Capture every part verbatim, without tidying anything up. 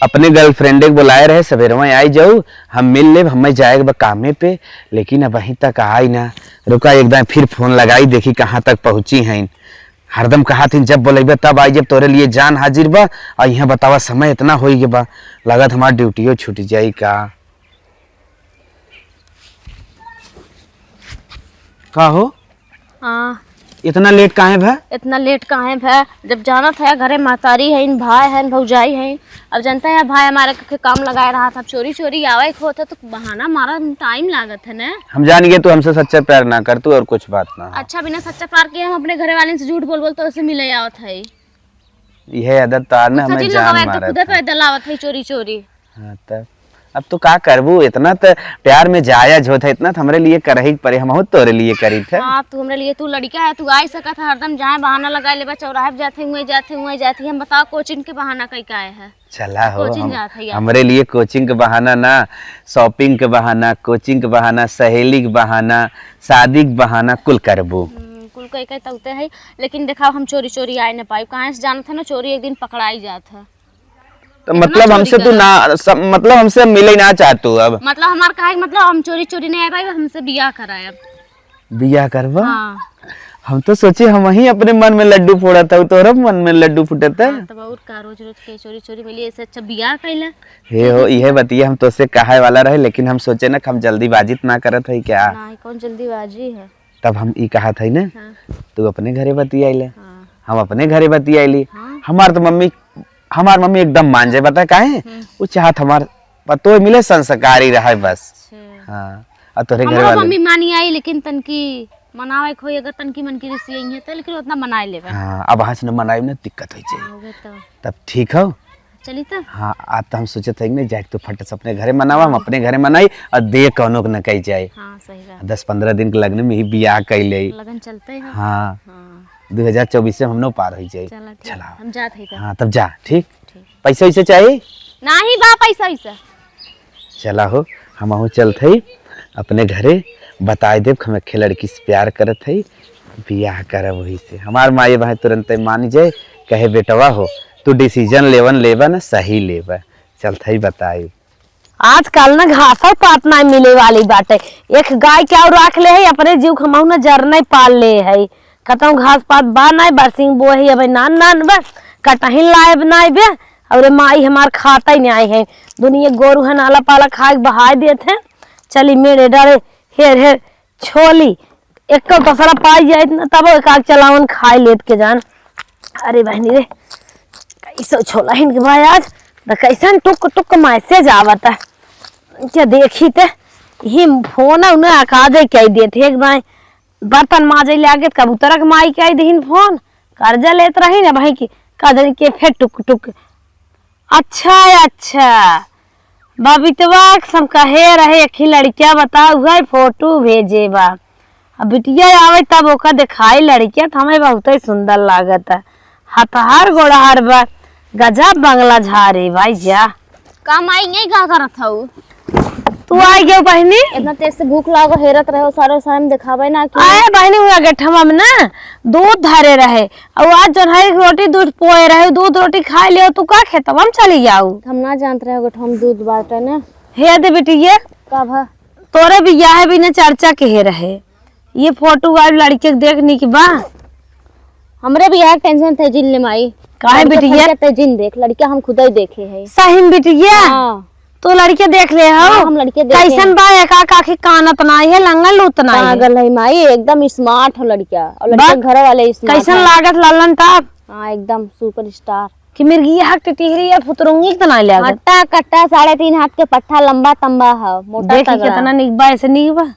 अपने गर्लफ्रेंड के बुलाए रहे, सवेरवा आई जाऊ, हम मिल लेब, हमें जाए के बा कामे पे, लेकिन अबहीं तक आई ना। रुका, एक दाएं फिर फोन लगाई, देखी कहाँ तक पहुँची हैं। हरदम कहा थी, "जब बोलेबे तब आई, जब तोरे लिए जान हाजिर बा।" और यहाँ बतावा, समय इतना होई के बा, लगत हमार ड्यूटियो छूट जाई का। का हो? हाँ। इतना लेट काहे भा? इतना लेट काहे भा? जब जानत है घरे महतारी है, भाई है, भौजाई है, अब जानता है भाई हमारे के काम लगाए रहा था, अब चोरी चोरी आवे के होता तो बहाना मारा, टाइम लागत है ना। हम जान गए तू हमसे सच्चा प्यार ना कर तू, और कुछ बात ना हो। अच्छा, बिना सच्चा प्यार के हम अपने घरे वाले से झूठ बोल बोल तो उसे मिले आवत है। यह आदत तो आज ना हमें जान मारत है। खुदे पैदल आवत है चोरी चोरी। हाँ, तब अब तू का करबू? इतना तो प्यार में जायज होत है, इतना तो हमरे लिए करही के पड़े, हमहू तोरे लिए करी थे। हाँ, तू हमरे लिए, तू लड़का है, तू आई सकत है, हरदम जहाँ बहाना लगा लेबा, चौराहे पे जाते हुए, जाते हुए, जाते हम बताओ कोचिंग के बहाना कई का है? चला हो, कोचिंग हम, जात है यार। हमरे लिए कोचिंग के बहाना ना, शॉपिंग के बहाना, कोचिंग के बहाना, सहेली के बहाना, शादी के बहाना, कुल करबू। हम्म, कुल कई कई तौते है, लेकिन देखाओ हम चोरी चोरी आए न पाई, कहाँ से जानत है ना चोरी एक दिन पकड़ाई जात है। तो इतना मतलब चोरी हमसे तू करब। ना, सब, मतलब हमसे मिले ना चाहतू अब। मतलब हमार काहे के मतलब हम चोरी चोरी नहीं आ पाए, हमसे बियाह कराए अब। बियाह करबा? हाँ। हम तो सोचे हम ही अपने मन में लड्डू फोड़त हऊ, तोहरा मन में लड्डू फूटत है। हाँ, तब और का, रोज रोज के चोरी चोरी मिली, ऐसे अच्छा बियाह कैला। हे हो, इहे बतिया हम तोसे कहे वाला रहे, लेकिन हम सोचे ना कि हम जल्दीबाजी त ना करत है क्या? नहीं, कौन जल्दीबाजी है? तब हम ई कहत है ना, हाँ। तू अपने घरे बतियाइले, हाँ। हम अपने घरे बतियाइली। हाँ। हमार तो मम्मी, हमार मम्मी एकदम मान जाए, पता है काहे? हम्म। वो चाहत हमार पतोह मिले, संस्कारी रहे बस। अच्छा। हाँ, और तोरे घर हमरो वाले मम्मी मानी आई, लेकिन तनकी मनावे के होई, अगर तनकी मन की रिसी आई है तो, लेकिन उतना मनाए लेबे। हाँ, अब हाथ न मनाए ना दिक्कत हो जाए। हाँ, उहे तो। तब ठीक हो? चली तब? हाँ, आज तो हम सोचत है कि नहीं, जाए के तू फट से अपने घरे मनावा, हम हाँ। अपने घरे मनाई, और दे कौनो के न कही जाए। हाँ, सही बात। दस पन्द्रह दिन के लगन में ही बियाह कई ले। लगन चलते हैं। हाँ। हाँ। दो हज़ार चउबीस से हमनो पार हो जाए। चला, ठीक। चला। हम जात है तब। हाँ, तब जा, ठीक? ठीक। पैसा वैसा चाही? नाही बा पैसा वैसा। चला हो, हमहू चलत हई अपने घरे, बताए देब कि हम एक लड़की से प्यार करत हई, बियाह करब वही से। हमार माई बहन तुरंते मान जाए, कहे, "बेटवा हो, तू decision लेवन लेबा ना, सही लेबा।" चलत हई बताई। आजकल ना घासो पात नाहीं मिले वाली बाटे। एक गाय के और राख ले है, अपने जीव के हमहू ना जरने पाल ले है। कतहूँ घास पात बा नाहीं, बरसिंग बोहे अबे नान नान बा, कटहिन लायब नाहीं बे, और माई हमार खाता ही नाहीं है। दुनिया गोरू है, नाला पाला खाए के बहाय देत है, चली मेरे डरे हेर हेर छोली, एको टसरा पाई जाइत ना, तब एक आग चलावन खाए लेत के जान। अरे बहनी रे, कैसो छोला हिन के भाई आज, त कैसन टुक टुक message आवत है। क्या देखी ते, ही फोन है उन्हें अकादे कह देत है एक दाएं। बर्तन माजे लागे त कबूतरा के माई के आई दिहिन फोन, कर्जा लेत रही ना भाई की, का जानी के फेर टुक टुक। अच्छा, अच्छा, बबितवा के सब कहे रहे, एक ही लड़किया बताऊ है, फोटो भेजे बा। अब बिटिया आवे तब ओका देखाई लड़किया, त हमें बहुत ही सुंदर लागत है। हथहर गोड़हर बा, गजब बंगला झारे भाई जा। का माई, यही का करत हऊ? तू आई गयो बहिनी? इतना तेज से भूख लागो, हेरत रहो, सारे सारे में देखावे ना कि आए बहिनी, हुआ गेठवा में ना दूध धरे रहे, और आज जौन है रोटी दूध पोए रहे, दूध रोटी खाए लियो, तू का खेतवा में चली जाऊ? हम ना जानत रहे गेठवा में दूध बाटे ना। हे दे बेटी, ये का भा? तोरे बियाह बिना चर्चा के हे रहे। ये फोटो वाली लड़के के देख निक बा। हमरे बियाह के tension थे जिन ले माई। काहे लड़के बिटिया? फड़के ते जिन देख, लड़का हम खुद ही देखे है। सही में बिटिया? हाँ। तो लड़के देख ले हो? हाँ, हम लड़के देखे कैसन हैं। बा? एक आँख आँखी कानत ना है, लंगल लूत ना है। पागल है माई, एकदम smart हो लड़का। और लड़के बा-, घर वाले smart कैसन है। लागत लल्लन टॉप? हाँ, एकदम superstar। कि मिर्गिया हक टिटिहरी या फुतरुंगी के तो ना लागत। हट्टा कट्टा साढ़े तीन हाथ के पट्ठा लंबा तंबा है, मोटा देखी तगड़ा। कितना निक बा, ऐसे निक बा।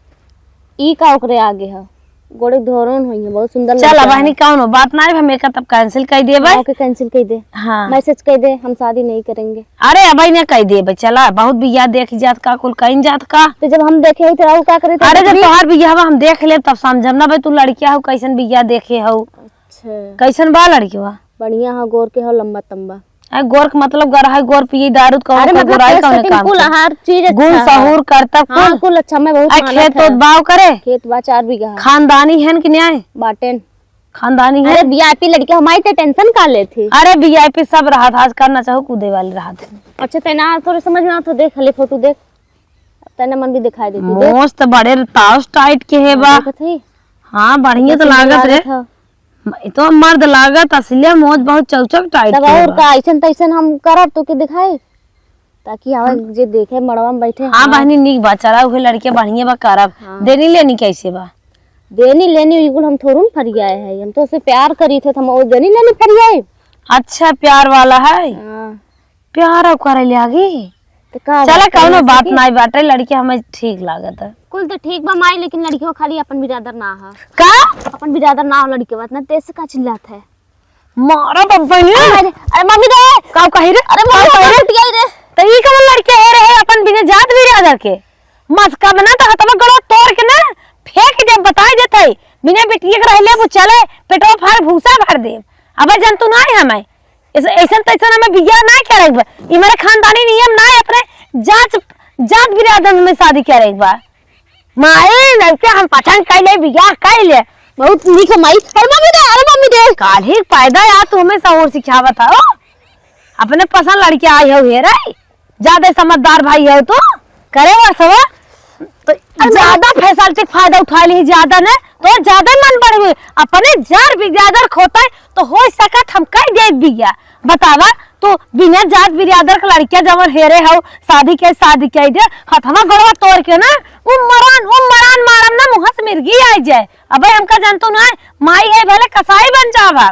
ई का ओकरे आगे ह? गोड़े धोरन होई है, बहुत सुंदर चल, लड़का अब है। बहनी, कौनो बात ना है, हम एका तब cancel कर देबे। हाँ, ओके, cancel कर दे। हाँ। Message कर दे, हम शादी नहीं करेंगे। अरे, अब ने कह देबे, चला, बहुत बियाह देख जात का, कुल कहीं जात का। तो जब हम देखे ही तो और का करे, तो अरे, जब देखी। तोहार बियाह हम देख लेब, तब समझब ना भाई, तू लड़किया हो, कैसन बियाह देखे हो, अच्छा। कैसन बा लड़किया? बढ़िया ह, गोर के ह, लंबा तंबा। आ, गोर के मतलब गरहा, गोर पिए दारू, कौन अरे, का मतलब गोराई taste कौन setting काम कुल के? हर चीज गुण अच्छा है। सहूर करता हाँ, कुल। कुल अच्छा, मैं बहुत आ, मानत खेत है। ओत बाव करे? खेत बा चार बीघा है। खानदानी है कि न्याय? बाटेन। खानदानी है। अरे, VIP लड़के हमारी तो tension का लेत ही? अरे, VIP सब रहत, आज करना चाहो कूदे वाले रहत है। अच्छा, तैना तोरे समझ में आवत हो, देख ले फोटो देख, तैना मन भी दिखाई देती, देख। मोच तो बड़े ताउस tight के है बा। देखत ही? हाँ, बढ़िया तो कैसे लागत रे। लागत ह? म-, ई तो मर्द लागत असलिया, मोच बहुत चौचक tight तब के और बा। का, ऐसन तैसन हम करब तो के दिखाई, ताकि आवे हम्म। जे देखे मड़वा में बैठे हाँ हमार। बहनी, नीक बा, चला उहे लड़के बढ़िया बा, करब। हाँ। देनी लेनी कैसे बा? देनी लेनी ई कुल हम थोड़ू न फरियाए है, हम तो उसे प्यार करी थे, तो हम वो देनी लेनी फरियाए। अच्छा, प्यार वाला है? हाँ। प्यार अब करे लागी? तो का चला, बात कौनो करे बात सखी? नाई बाटे, लड़के हमें ठीक लागत है। कुल तो ठीक बा माई, लेकिन लड़कियों खाली अपन बिरादर ना ह। का? अपन बिरादर ना हो लड़के बात ना, तेज से का चिल्लात है? मारा बब्बा ने। अरे, अरे मम्मी रे। का कही रे? अरे मम्मी का कही रे? टूट गई रे। तो ई कवन लड़के है रे, अपन बिना जात बिरादर के? मस्का बना तो हथवा गड़वा तोड़ के ना फेंक दे, बताई देत है। बिना बिटिया के रहले वो चले, पेटवा फाड़ भूसा भर दे। अबे जंतु ना है हमें। ऐसे, ऐसन तैसन हमें बियाह ना करे के बा। ई हमारे खानदानी नियम ना है, अपने जात, जात बिरादर में शादी करे के बा। माई, लड़के हम पसंद कर ले, बियाह कर ले। बहुत नीक है माई। अरे मम्मी रे, अरे मम्मी रे। काल्हि पैदा या तू हमें सहूर सिखावत हो। अपने पसंद लड़के आए हो हे रे। ज्यादा समझदार भाई हो तू। करे वो सब। तो अरे ज्यादा facility के फायदा उठा ली, ज्यादा ने, तो ज्यादा मन बढ़ हुई। अपने जार बिरादर खोता है, तो हो सकत हम कह दे बिया। बतावा, तू बिना जात बिरादर के लड़किया जवन हेरे हो, शादी के, शादी के दे, हथवा गोड़वा तोड़ के ना, उ मरान, उ मरान मारम ना, मुँह से मिर्गी आई जाए। अबे हमका जानतो ना, माई है भले कसाई बन जावा।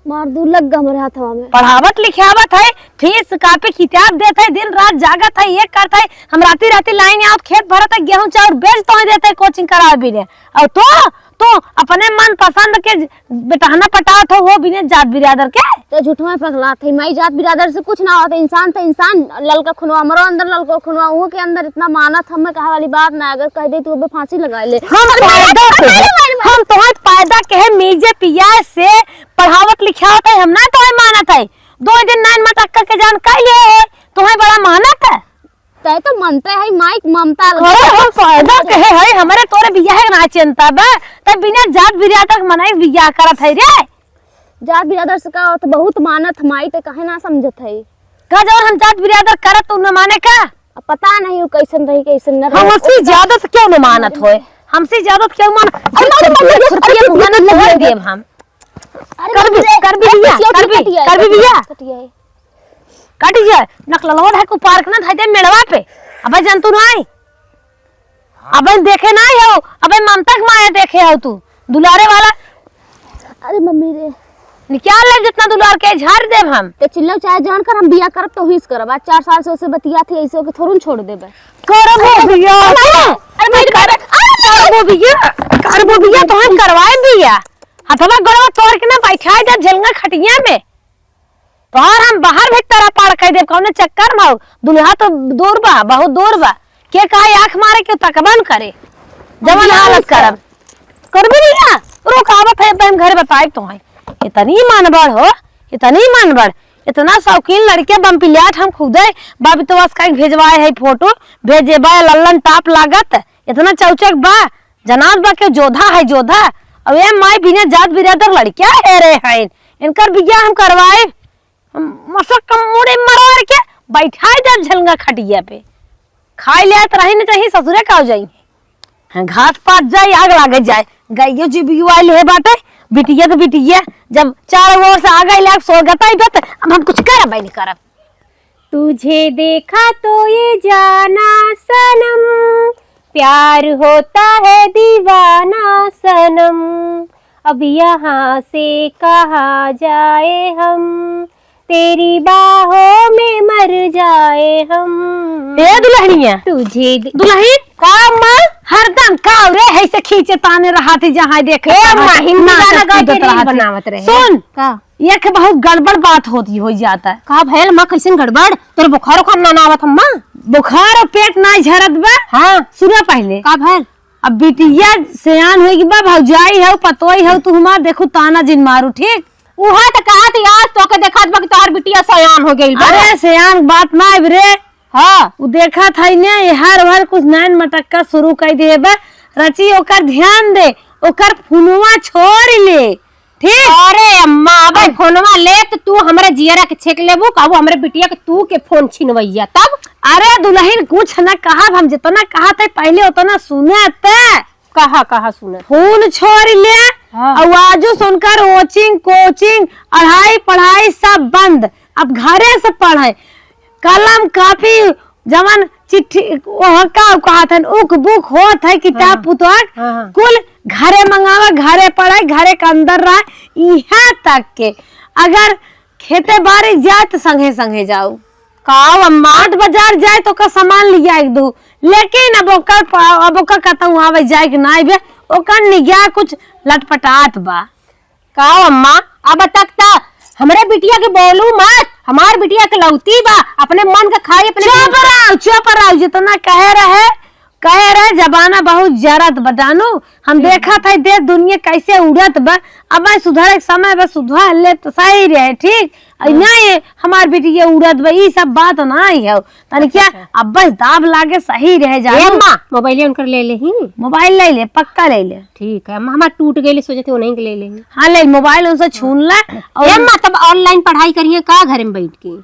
मार दू लग हमरे हथवा में। पढ़ावत लिखावत है, फीस कापी किताब देत है, दिन रात जागत है, ये करत है। हम राती राती लाइन आवत, खेत भरत है, गेहूं चाउर बेच तो देत है, coaching करावे बिने। और तो, तो अपने मन पसंद के बेटहना पटावत हो, वो बिने जात बिरादर के। तो झूठ में पगलात है, माई जात बिरादर से कुछ ना होता, इंसान तो इंसान, ललका खुनवा हमरो अंदर, ललका खुनवा उहो के अंदर इतना मानत, हमें कहा वाली बात ना, अगर कह दे तू अबे फांसी लगा ले। हम अरे माई, पैदा अरे के, माई, माई, माई। हम तोहर पैदा के है मीजे पिया से पढ़ावत लिखावत है, हम ना तोहे मानत है। दो दिन नाइन मटक्का के जान कह लिए है, तोहे बड़ा मानत है। तय तो मनते है माइक ममता लगे। अरे हम पैदा के है, है, हमरे तोरे बियाह के ना चिंता बा, तब बिना जात बिरादर के मनाई बियाह करत है रे। जात बिरादर से का होत, बहुत मानत माई, ते काहे ना समझत है? का जब हम जात बिरादर करत तो न माने का? अब पता नहीं वो कैसन रही, कैसन न रही। हमसे ज्यादा तो क्यों न मानत होए? हमसे ज्यादा तो क्यों मान-, अरे, अरे, अरे, अरे, अरे, अरे, अरे, अरे, देब हम। अरे, कर भी, अरे, कर भी अरे, बिया, कटिया, कर भी, कटिया, कर भी बिया। कटिया है। कट जाए, नकलवा धाय को पार्क ना धाय दे मेड़वा पे। अबे जंतु ना आई। अबे देखे ना आई हो, अबे ममता के माया देखे हो तू, दुलारे वाला। अरे मम्मी रे। निकाल ले जितना दुलार के, झाड़ देब हम। ते चिल्लाओ चाहे जान कर, हम बिया करब तो हुईस करब। आज चार साल से उसे बतिया थी, ऐसे ओके थोड़ू न छोड़ देबे। करबो बिया। अरे मम्मी रे, अरे मम्मी रे, कर-, अरे मम्मी रे। करबो बिया, करबो बिया, तो हम करवाए बिया। हथवा गोड़वा तोड़ के ना बैठाए दे झेलंगा खटिया में। तोहार हम बाहर भीतर पार कर देब, कौनो चक्कर में हो। दुल्हा तो दूर बा, बहुत दूर बा। के का आँख मारे, के तकबन करे। जवन बियाह हालत उसका। करब। करबे बिया? रुक, आवत है, अब हम घरे बताइब तोहे। इतनी मनबड़ हो, इतनी मनबड़। इतना शौकीन लड़के बम्पिलियाट हम खुदे, बाबी तो बस कहीं भेजवाए है फोटो, भेजे बा लल्लन टाप लागत। इतना चौचक बा, जनाब बा के जोधा है, जोधा। अब ए माई बिना जात बिरादर लड़किया हेरे हैं, इनकर बियाह हम करवाए। हम मसक के मुड़ी मरोड़ के बैठाई देब झलंगा खटिया पे। खाई ले त रही न चाही, ससुरे का हो जाई। हाँ, घास पात जाए, आग लागे जाए। गाइयो जी बियु आइल है बाटे, बिटिया तो बिटिया, जब चारों ओर से आ गई लाग सोगताई बे, त अब हम कुछ करब नहीं करब। तुझे देखा तो ये जाना सनम, प्यार होता है दीवाना सनम, अब यहाँ से कहाँ जाए हम, तेरी बाहों में मर जाए हम। ए दुल्हनिया। तुझे दे- दुल्हन। का अम्मा? हरदम का रे, है से खींचे ताने रहा थी, जहाँ देखे ए तहाँ अम्मा, हिंदी नाचत गाना गा के कूदत reel रहा थी। बनावत रहे। सुन। का? एक बहुत गड़बड़ बात होती हो जाता है। का भयल माँ, कैसन गड़बड़? तोर बुखार उखार ना, ना आवत अम्मा? बुखार और पेट ना झरत बा। हाँ। सुना पहले। का भयल? अब बिटिया सयान होई कि बा, भौजाई हो, पतोई हो, तू हमार देखू ताना जिन मारू, ठीक? उहे त कहत यार, तोके देखात बा कि तोहार बिटिया सयान हो गइल बा। अरे सयान बात ना अब रे। हाँ। उ देखत है ने, ये हर भर कुछ नैन मटक्का शुरू कर दिए बा। रची ओकर ध्यान दे, ओकर फोनवा छोड़ ले, ठीक? अरे अम्मा, अब अब फोनवा ले तो तू हमरे जियरा के छेक लेबू, कहबू हमरे बिटिया के तू के फोन छिनवैया तब? अरे दुलहिन, कुछ न कहब, हम जितना कहत है पहिले उतना सुनत। कहा, कहा सुनत? फोन छोड़ ले। हाँ। और आजू से उनकर कोचिंग, कोचिंग, अढ़ाई पढ़ाई सब बंद। अब घरे से पढ़े, कलम कापी जवन चिट्ठी ओह का कहत हन, उक बुक होत है, किताब हाँ। पुतक हाँ, हाँ। कुल घरे मंगावा, घरे पढ़े, घरे के अंदर रह। यहाँ तक के अगर खेते बारी जाए तो संगे संगे जाओ। का अम्मा? हाट बाजार जाए तो ओकर सामान लिया एक दो, लेकिन अब ओकर प-, अब ओकर कतहूँ आवे जाए के नाई बे, ओकर निगाह कुछ लटपटात बा। का अम्मा, अब तक त हमरे बिटिया के बोलू मत, हमार बिटिया के लौती बा, अपने मन के खाई, अपने चुप रहो, चुप रहो, जितना कहे रहे, कहे रहे, जमाना बहुत जरत बा जानू, हम हम्म। देखत है देश दुनिया कैसे उड़त बा। अब सुधरे के समय बा, सुधर ले तो सही रहे, ठीक? अ, हाँ। नहीं, हमार बिटिया उड़त बा, ई सब बात नहीं है। तनी अच्छा, क्या, अच्छा। अब बस दाब लागे सही रहे ए जानू। अम्मा, मोबाइल उनकर ले लेही। मोबाइल ले ले, पक्का ले ले। ठीक है अम्मा, हमार टूट गइल, सोचत ही उन्हीं के ले लेही। हाँ, ले मोबाइल उनसे छीन ले। और ए अम्मा, तब ऑनलाइन पढ़ाई करिए का घरे में बैठ के?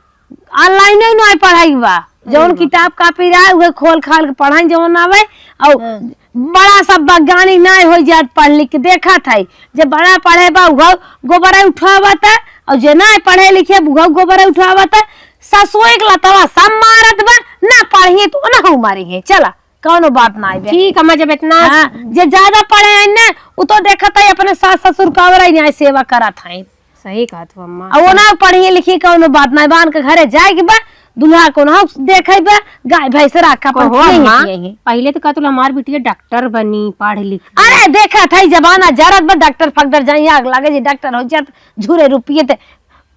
ऑनलाइन ही नहीं पढ़ाई बा, जौन अरे बाप। किताब कापी रहा उहे खोल खाल के पढ़ाई जौन आवे। और हाँ। बड़ा सब बगानी नहीं हो जात पढ़ लिख के देखत है, जे बड़ा पढ़े बा उहो गोबर उठावत है, और जे नहीं पढ़े लिखे उहो गोबर उठावत है। ससुए के लतवा सब मारत बा, ना पढ़िए तो ना मारी है। चला, कौनो बात ना आइबे। ठीक, अम्मा, जब इतना हाँ, जे ज्यादा पढ़े हैं ना, उ तो देखत है अपने सास ससुर का और यहाँ सेवा करत है। सही कहत हो अम्मा। और वो ना पढ़िए लिखिए, कौनो बात ना, बान के घरे जाए के बा, दुल्हा को ना देखे बा, गाय भैंस रखा अपन कहो खिए अम्मा, खिए हैं। पहले तो कहत हमार बिटिया डॉक्टर बनी, पढ़ लिख। अरे देखत है जमाना जरत बा, डॉक्टर फकदर जाई आग लागे जी, डॉक्टर हो जात झूरे रुपये ते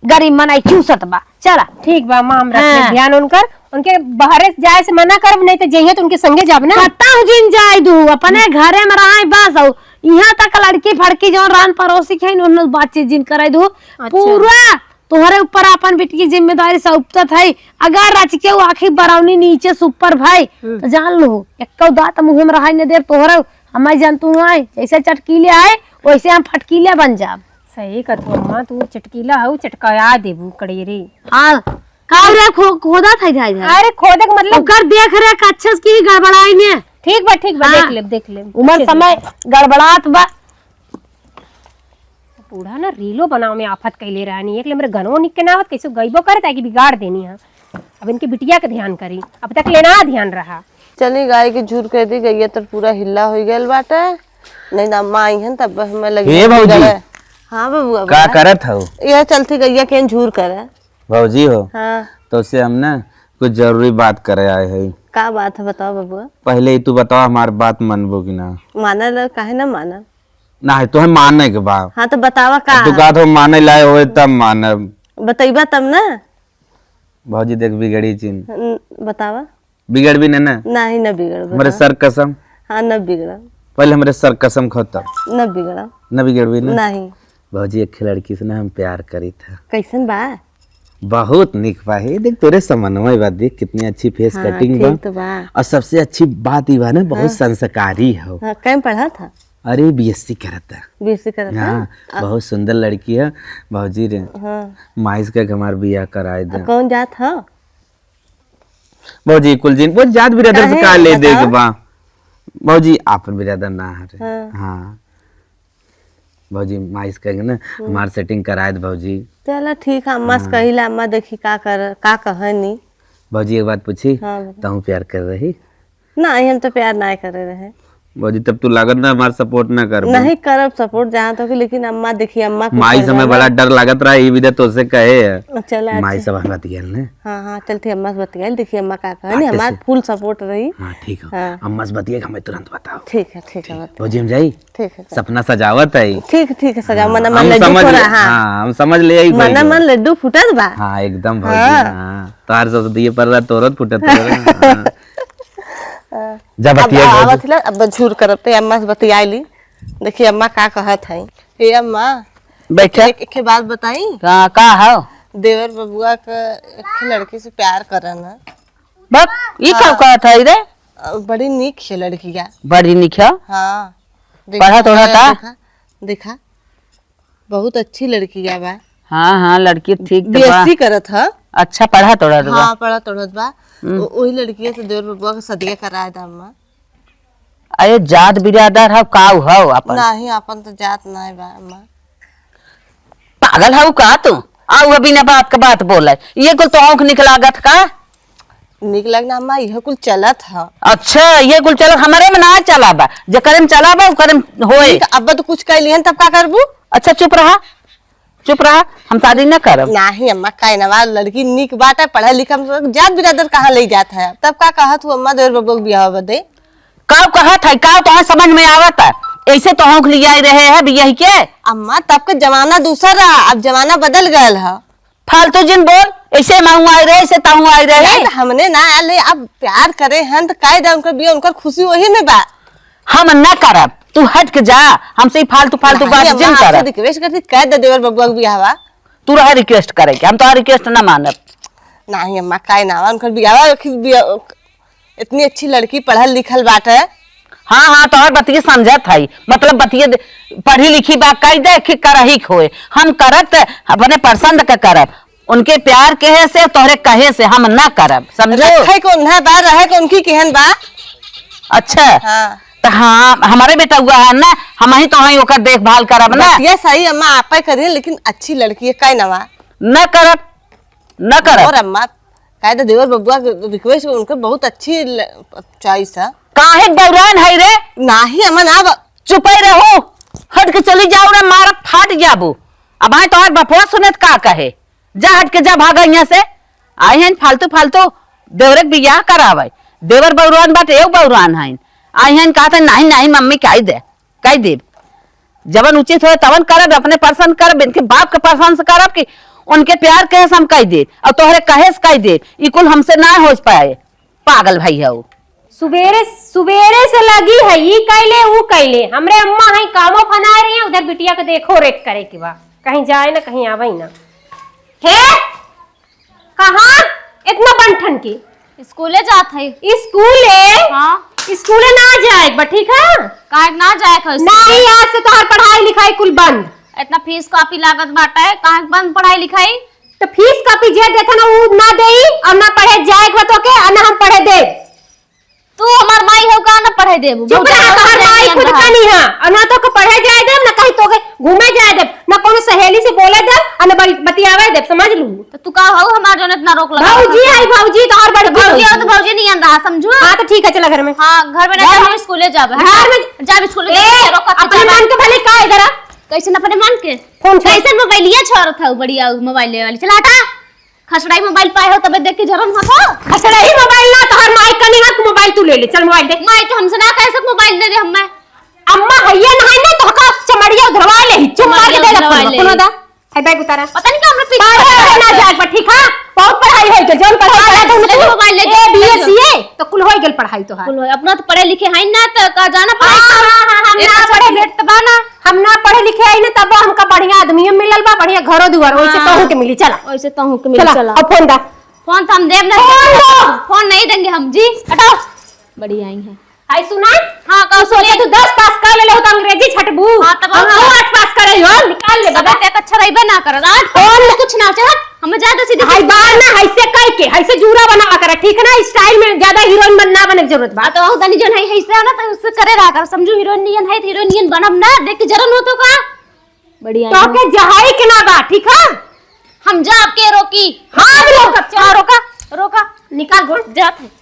गरीब मनई चूसत बा। चला। ठीक बा अम्मा, हम रखले हाँ। ध्यान उनकर, उनके बाहरे से जाए से मना करब, नहीं तो जइहे तो उनके संगे जाब ना। कतहु जिन जाए दू, अपने घरे में रहे बस। और यहाँ तक लड़की फड़की जौन रान पड़ोसी के हैं, उन्होंने बातचीत जिन करे दू। अच्छा। पूरा तोहरे ऊपर अपन बेटी की जिम्मेदारी सौंपत है। अगर रच के वो आँखी बरौनी नीचे से ऊपर भाई, हम्म। तो जान लो, एक्को दांत मुँह में रहाई न देब तोहरे। हमारे जान तू आए, जैसे चटकीले आए, वैसे हम फटकीले बन जाब। सही कहत हो अम्मा, तू चटकीला हऊ, चटकाया देबू कड़ेरे। हाँ, का रे खो-, खोदा था इधर, इधर? अरे खोदे के मतलब ओकर देख रेख अच्छे से की गड़बड़ाई ने। ठीक बा, ठीक बा, हाँ। देख लेब, देख लेब। उमर अच्छे से समय देख लेब। गड़बड़ात बा। बूढ़ा ना रीलो बनावे में आफत कैले रहनी, एक ले मेरे गनवो निक के ना आवत, कैसे गईबो करे ताकि बिगाड़ देनी है। अब इनके बिटिया के ध्यान करी, अब तक लेना ध्यान रहा। चली गाय के झूर कर दी, गैया तो पूरा हिल्ला हो गयल बाटे। नहीं ना अम्मा आई हन तब हमें लगी हे भौजी। करे। हाँ बबुआ, का बोला। करत हऊ? यह चलती गैया के झूर करे। भौजी हो, हाँ। तो से हम ना कुछ जरूरी बात करे आए हई। का बात है बताओ बबुआ? पहले ही तू बताओ हमार बात मानबो कि ना? मानल काहे ना मानब? ना है तो है माने के बा। हाँ तो बतावा का अब तू है? कहा तो माने लाए होए तब मानब। बतैबा तब ना। भौजी देख बिगड़ी चिन। न-, बतावा। बिगड़ भी नहीं ना? नहीं, न बिगड़ हमरे बता। सर कसम। हाँ, न बिगड़। पहले हमरे सर कसम खाओ तब। न बिगड़। न बिगड़ भी ना? नहीं। भौजी एक लड़की से ना हम प्यार करी था। कैसन बा? बहुत निक बा। हे देख तोरे समनवा बा, देख कितनी अच्छी फेस हाँ, कटिंग बा। ठीक तो बा। और सबसे अच्छी बात ई बा ना, बहुत हाँ। संस्कारी हो। हाँ, कहीं पढ़ा था? अरे बीएससी करत है। बीएससी करत है? हाँ, आ- बहुत सुंदर लड़की है। भौजी रे, हाँ। माइस के हमार बियाह कराए दे। आ, कौन जात ह? भौजी कुल जिन, वो जात बिरादर से काहे? का ले दे के बताओ। बा? भौजी आपन बिरादर ना हरे। हाँ। हाँ। भौजी माइस कहेंगे ना, हम्म। हमार सेटिंग कराए दे भौजी। चला ठीक है, अम्मा से हाँ। कहिला, अम्मा देखी का कर, का कहनी। भौजी एक बात पूछी, हाँ, बता। तहूँ प्यार कर रही? नहीं, हम तो प्यार ना करे रहे। भौजी, तब तू लागत ना हमार सपोर्ट ना करबू। नहीं करब सपोर्ट जहाँ तक, लेकिन अम्मा देखी, अम्मा के माई ऊपर समय बा ना। बड़ा डर लागत रहा, ई विदा तोसे कहे है। चला, माई अच्छा। सब हम बतियाल ने। हाँ, हाँ, चलती अम्मा से बतियाल, देखी अम्मा का कहनी, आते हमार से। फुल सपोर्ट रही। हाँ, ठीक हो। हाँ। अम्मा से बतिया के हमें तुरंत बताओ। ठीक है, ठीक है, ठीक। बता। भौजी, हम जाई? ठीक है, चल। सपना सजावत है। ठीक, ठीक है, सजाओ, हाँ, मना मन हम लड्डू समझ फोड़ा, ले, हाँ। हाँ, हम समझ ले आई मना भौजी। मन लड्डू फूटत बा। हाँ, एकदम भौजी, हाँ। हाँ। तार सब दिए पर रहा, तोरत फूटत रहा, हाँ। हाँ। जा अब बतिया भौजी। आवत ले, अब झूर करब, ते अम्मा से बतिया ली। देखी अम्मा का कहत है। ए अम्मा, बैठा। एक, एक, एक बात बताई? का, का हो? देवर बबुआ का एक लड़की से प्यार करन है। बक, ई का हाँ। कहत है रे? अ, बड़ी नीक है लड़किया। बड़ी नीक है? हाँ। देखा, पढ़त ओढ़त आ? देखा, देखा, बहुत अच्छी लड़किया बा। हाँ, हाँ, लड़की ठीक तो बा। बीएससी करत ह। अच्छा, पढ़त ओढ़त बा। हाँ, पढ़त ओढ़त बा। हम्म। ओ-, ओही लड़किया से देवर बबुआ के सदिया कराए दा अम्मा। अरे, जात बिरादर हव, काऊ हव अपन? नाही, अपन तो जात नाही बा अम्मा। पागल हऊ का तू? आऊ अभी ना बात का बात बोले। ये कुल तो आँख निकलागत का? निकलग ना अम्मा, इहे कुल चलत ह। अच्छा, ये कुल चलत हमरे में ना चला बा। जेकरे में चला बा, ओकरे में होए। ठीक, अब तो कुछ कह लिहन, तब का करबू? अच्छा, चुप रहा, चुप रहा, हम शादी न करब। नाही अम्मा, काहे ना बा, लड़की नीक बात है, पढ़ल लिखल, हम जात बिरादर कहाँ ले जात है? तब का कहत हूँ अम्मा, देवर बबुआ के बियाह बदे? का कहत है, का तोहर समझ में आवत है? ऐसे तो हौंक लियाई रहे है बियाह के। अम्मा, तब के जमाना दूसर रहा, अब जमाना बदल गयल ह। फालतू जिन बोल, ऐसे महू आए रहे, ऐसे तहू आए रहे। नहीं, तो हमने ना आले, अब प्यार करे हैं तो कह दे उनकर बिया, उनकर खुशी वही में बा। हम न करब, तू हट के जा, हमसे ही फालतू, फालतू नहीं, बात अम्मा, जिन आपसे करब। रिक्वेस्ट करती, कह दे देवर बबुआ के बियाहवा। तू रहा रिक्वेस्ट करे के, हम तो रिक्वेस्ट ना मानब। नहीं अम्मा, काहे ना, उनकर बियाहवा, आखिर बिया-, इतनी अच्छी लड़की पढ़ल लिखल बाटे। हाँ, हाँ, तोहर बतिये समझत हई, मतलब बतिये दे-, पढ़ी लिखी बा, कह दे कि करही के होए, हम करत अपने पसंद के करब, उनके प्यार कहे से, तोहरे कहे से हम ना करब, समझो? रखे के उन्हें बा, रहे के उनकी केहन बा। अच्छा। हाँ। तो हाँ, हमारे बेटउआ है ना, हम ही तो हई ओकर देखभाल करब ना। बतिया सही अम्मा, आपे करिए, लेकिन अच्छी लड़की है, काहे ना बा? ना करब, ना करब। और अम्मा, काहे तो देवर बबुआ के रिक्वेस्ट, उनके बहुत अच्छी ल-, चॉइस है। काहे बौरान है रे? नाही, अमन अब चुपे रहू, हट के चली जाऊ रे, मारत फाट जाबू। अब आए तोहर बपुआ सुनत का कहे? जा हट के जा, भागा यहाँ से। आई हैं फालतू फालतू देवरे के बियाह करावे। देवर बौरान बाटे, एगो बौरान है। आई हैं कहते, "नहीं, नहीं मम्मी, कह दे।" कह देब। जवन उचित होए तवन करब, अपने पसंद करब, इनके बाप के पसंद से करब कि उनके प्यार कहे से हम कह देब और तोहरे कहे से कह देब, ई कुल हमसे ना हो पाए। पागल भाई है वो। सुबेरे, सुबेरे से लगी है, ई कैले, ऊ कैले। हमरे अम्मा है, कामो फनाए रही है, उधर बिटिया के देखो रेख करे के बा, कहीं जाए ना, कहीं आवे ना। हे, कहाँ इतना बन ठन के? स्कूले जात है। स्कूले? हाँ। स्कूले ना जाए बा, ठीक है? काहे ना जाए है स्कूले? नहीं, आज से तोहर पढ़ाई लिखाई कुल बंद। इतना फीस कॉपी लागत बाटे, काहे बंद पढ़ाई लिखाई? तो फीस कॉपी जे देथे ना, ऊ ना देई और ना पढ़े जाए के बा तोके, और ना हम पढ़े देब। तू हमार माई हो का ना पढ़े देबू? चुप रह, तोहर माई खुद का नहीं है। और ना तोके पढ़े जाए देब, ना कहीं तोके घूमे जाए देब, ना कोनो सहेली से बोले देब, और ना बल-, बतियावे देब, समझ लू? तो तू का हो हमार जौन इतना रोक लगा भौजी रखा है? भौजी, तोहर बड़की तो भौजी भौजी। हो तो भौजी नहीं आन रहा, समझू? हाँ, तो ठीक है, चला घर में। हाँ, घर में ना जा, चल, हम स्कूले जाब, घर हाँ? में। जा, हम स्कूले ए, जाब, रोक अपने चला। मन के भले का इधर आ? कैसन अपने मन के? फोन छोड़। कैसन मोबाइलिया छोड़त हऊ, बढ़िया मोबाइल लेवे वाली, चला हटा। खसड़ाई मोबाइल पाए हो तबे देख के जरन हो तो। खसड़ाई मोबाइल ना, तोहर माई कनी ना, तू मोबाइल तू ले ले, चल मोबाइल दे। माई तो हमसे ना कह सक मोबाइल दे दे हमें। अम्मा हइये ना है ना, तो का चमड़िया उधरवा ले, चुप मार के चमड़िया दे दे उधरवा फोन, ले। फोन दा। है बैग उतारा। पता नहीं का हमरा पीछे बाहर पड़ ना गया। जाए पर, ठीक है? बहुत पढ़ाई होई गई, जौन पढ़ाई हाँ, करा ले, था ले ना तू। मोबाइल ले, ए, ले बी ए, लो। सी ए, तो कुल होई गल पढ़ाई तोहार। कुल होई, अपना तो पढ़े लिखे हैं ना, तो का जाना हाँ, पढ़ाई। हाँ, हाँ, हम एक ना अच्छा पढ़े लिखे, मिनट तो बा ना। हम ना पढ़े लिखे आई ना, तब हमका बढ़िया आदमी मिलल बा, बढ़िया घरो दुआर, वैसे हाँ। तोहू के मिली, चला। वैसे तोहू के मिली, चला, चला। अब फोन दा। फोन तो हम देब ना। फोन दो। फोन नहीं देंगे हम जी। हटाओ। बड़ी आई है। आई सुना? हाँ, का तू सोचे सुनी? तू दस पास कर ले, ले हो तो अंग्रेजी छटबू। हाँ, तब हम और तो आठ पास करे हो, निकाल ले तब बाबा। तक अच्छा रहबे ना करत। आज फोन कुछ ना चलत। हमें ज्यादा सीधे हाय सीधे बार ना, ऐसे कह के, ऐसे जूरा बना कर, ठीक है ना? स्टाइल में ज्यादा हीरोइन बनना, बने की जरूरत बा। हाँ, तो वह तनी जन है, ऐसे है ना, तो उससे करे रहा कर। समझू, हीरोइन नियन है, तो हीरोइन नियन बनब ना, देख के जरन हो तो का? बढ़िया तो है। के जहाई के ना बा, ठीक है? हम जा आपके रोकी। हाँ, रोका, चल। हाँ, रोका, रोका। निकाल गोड़। जात है।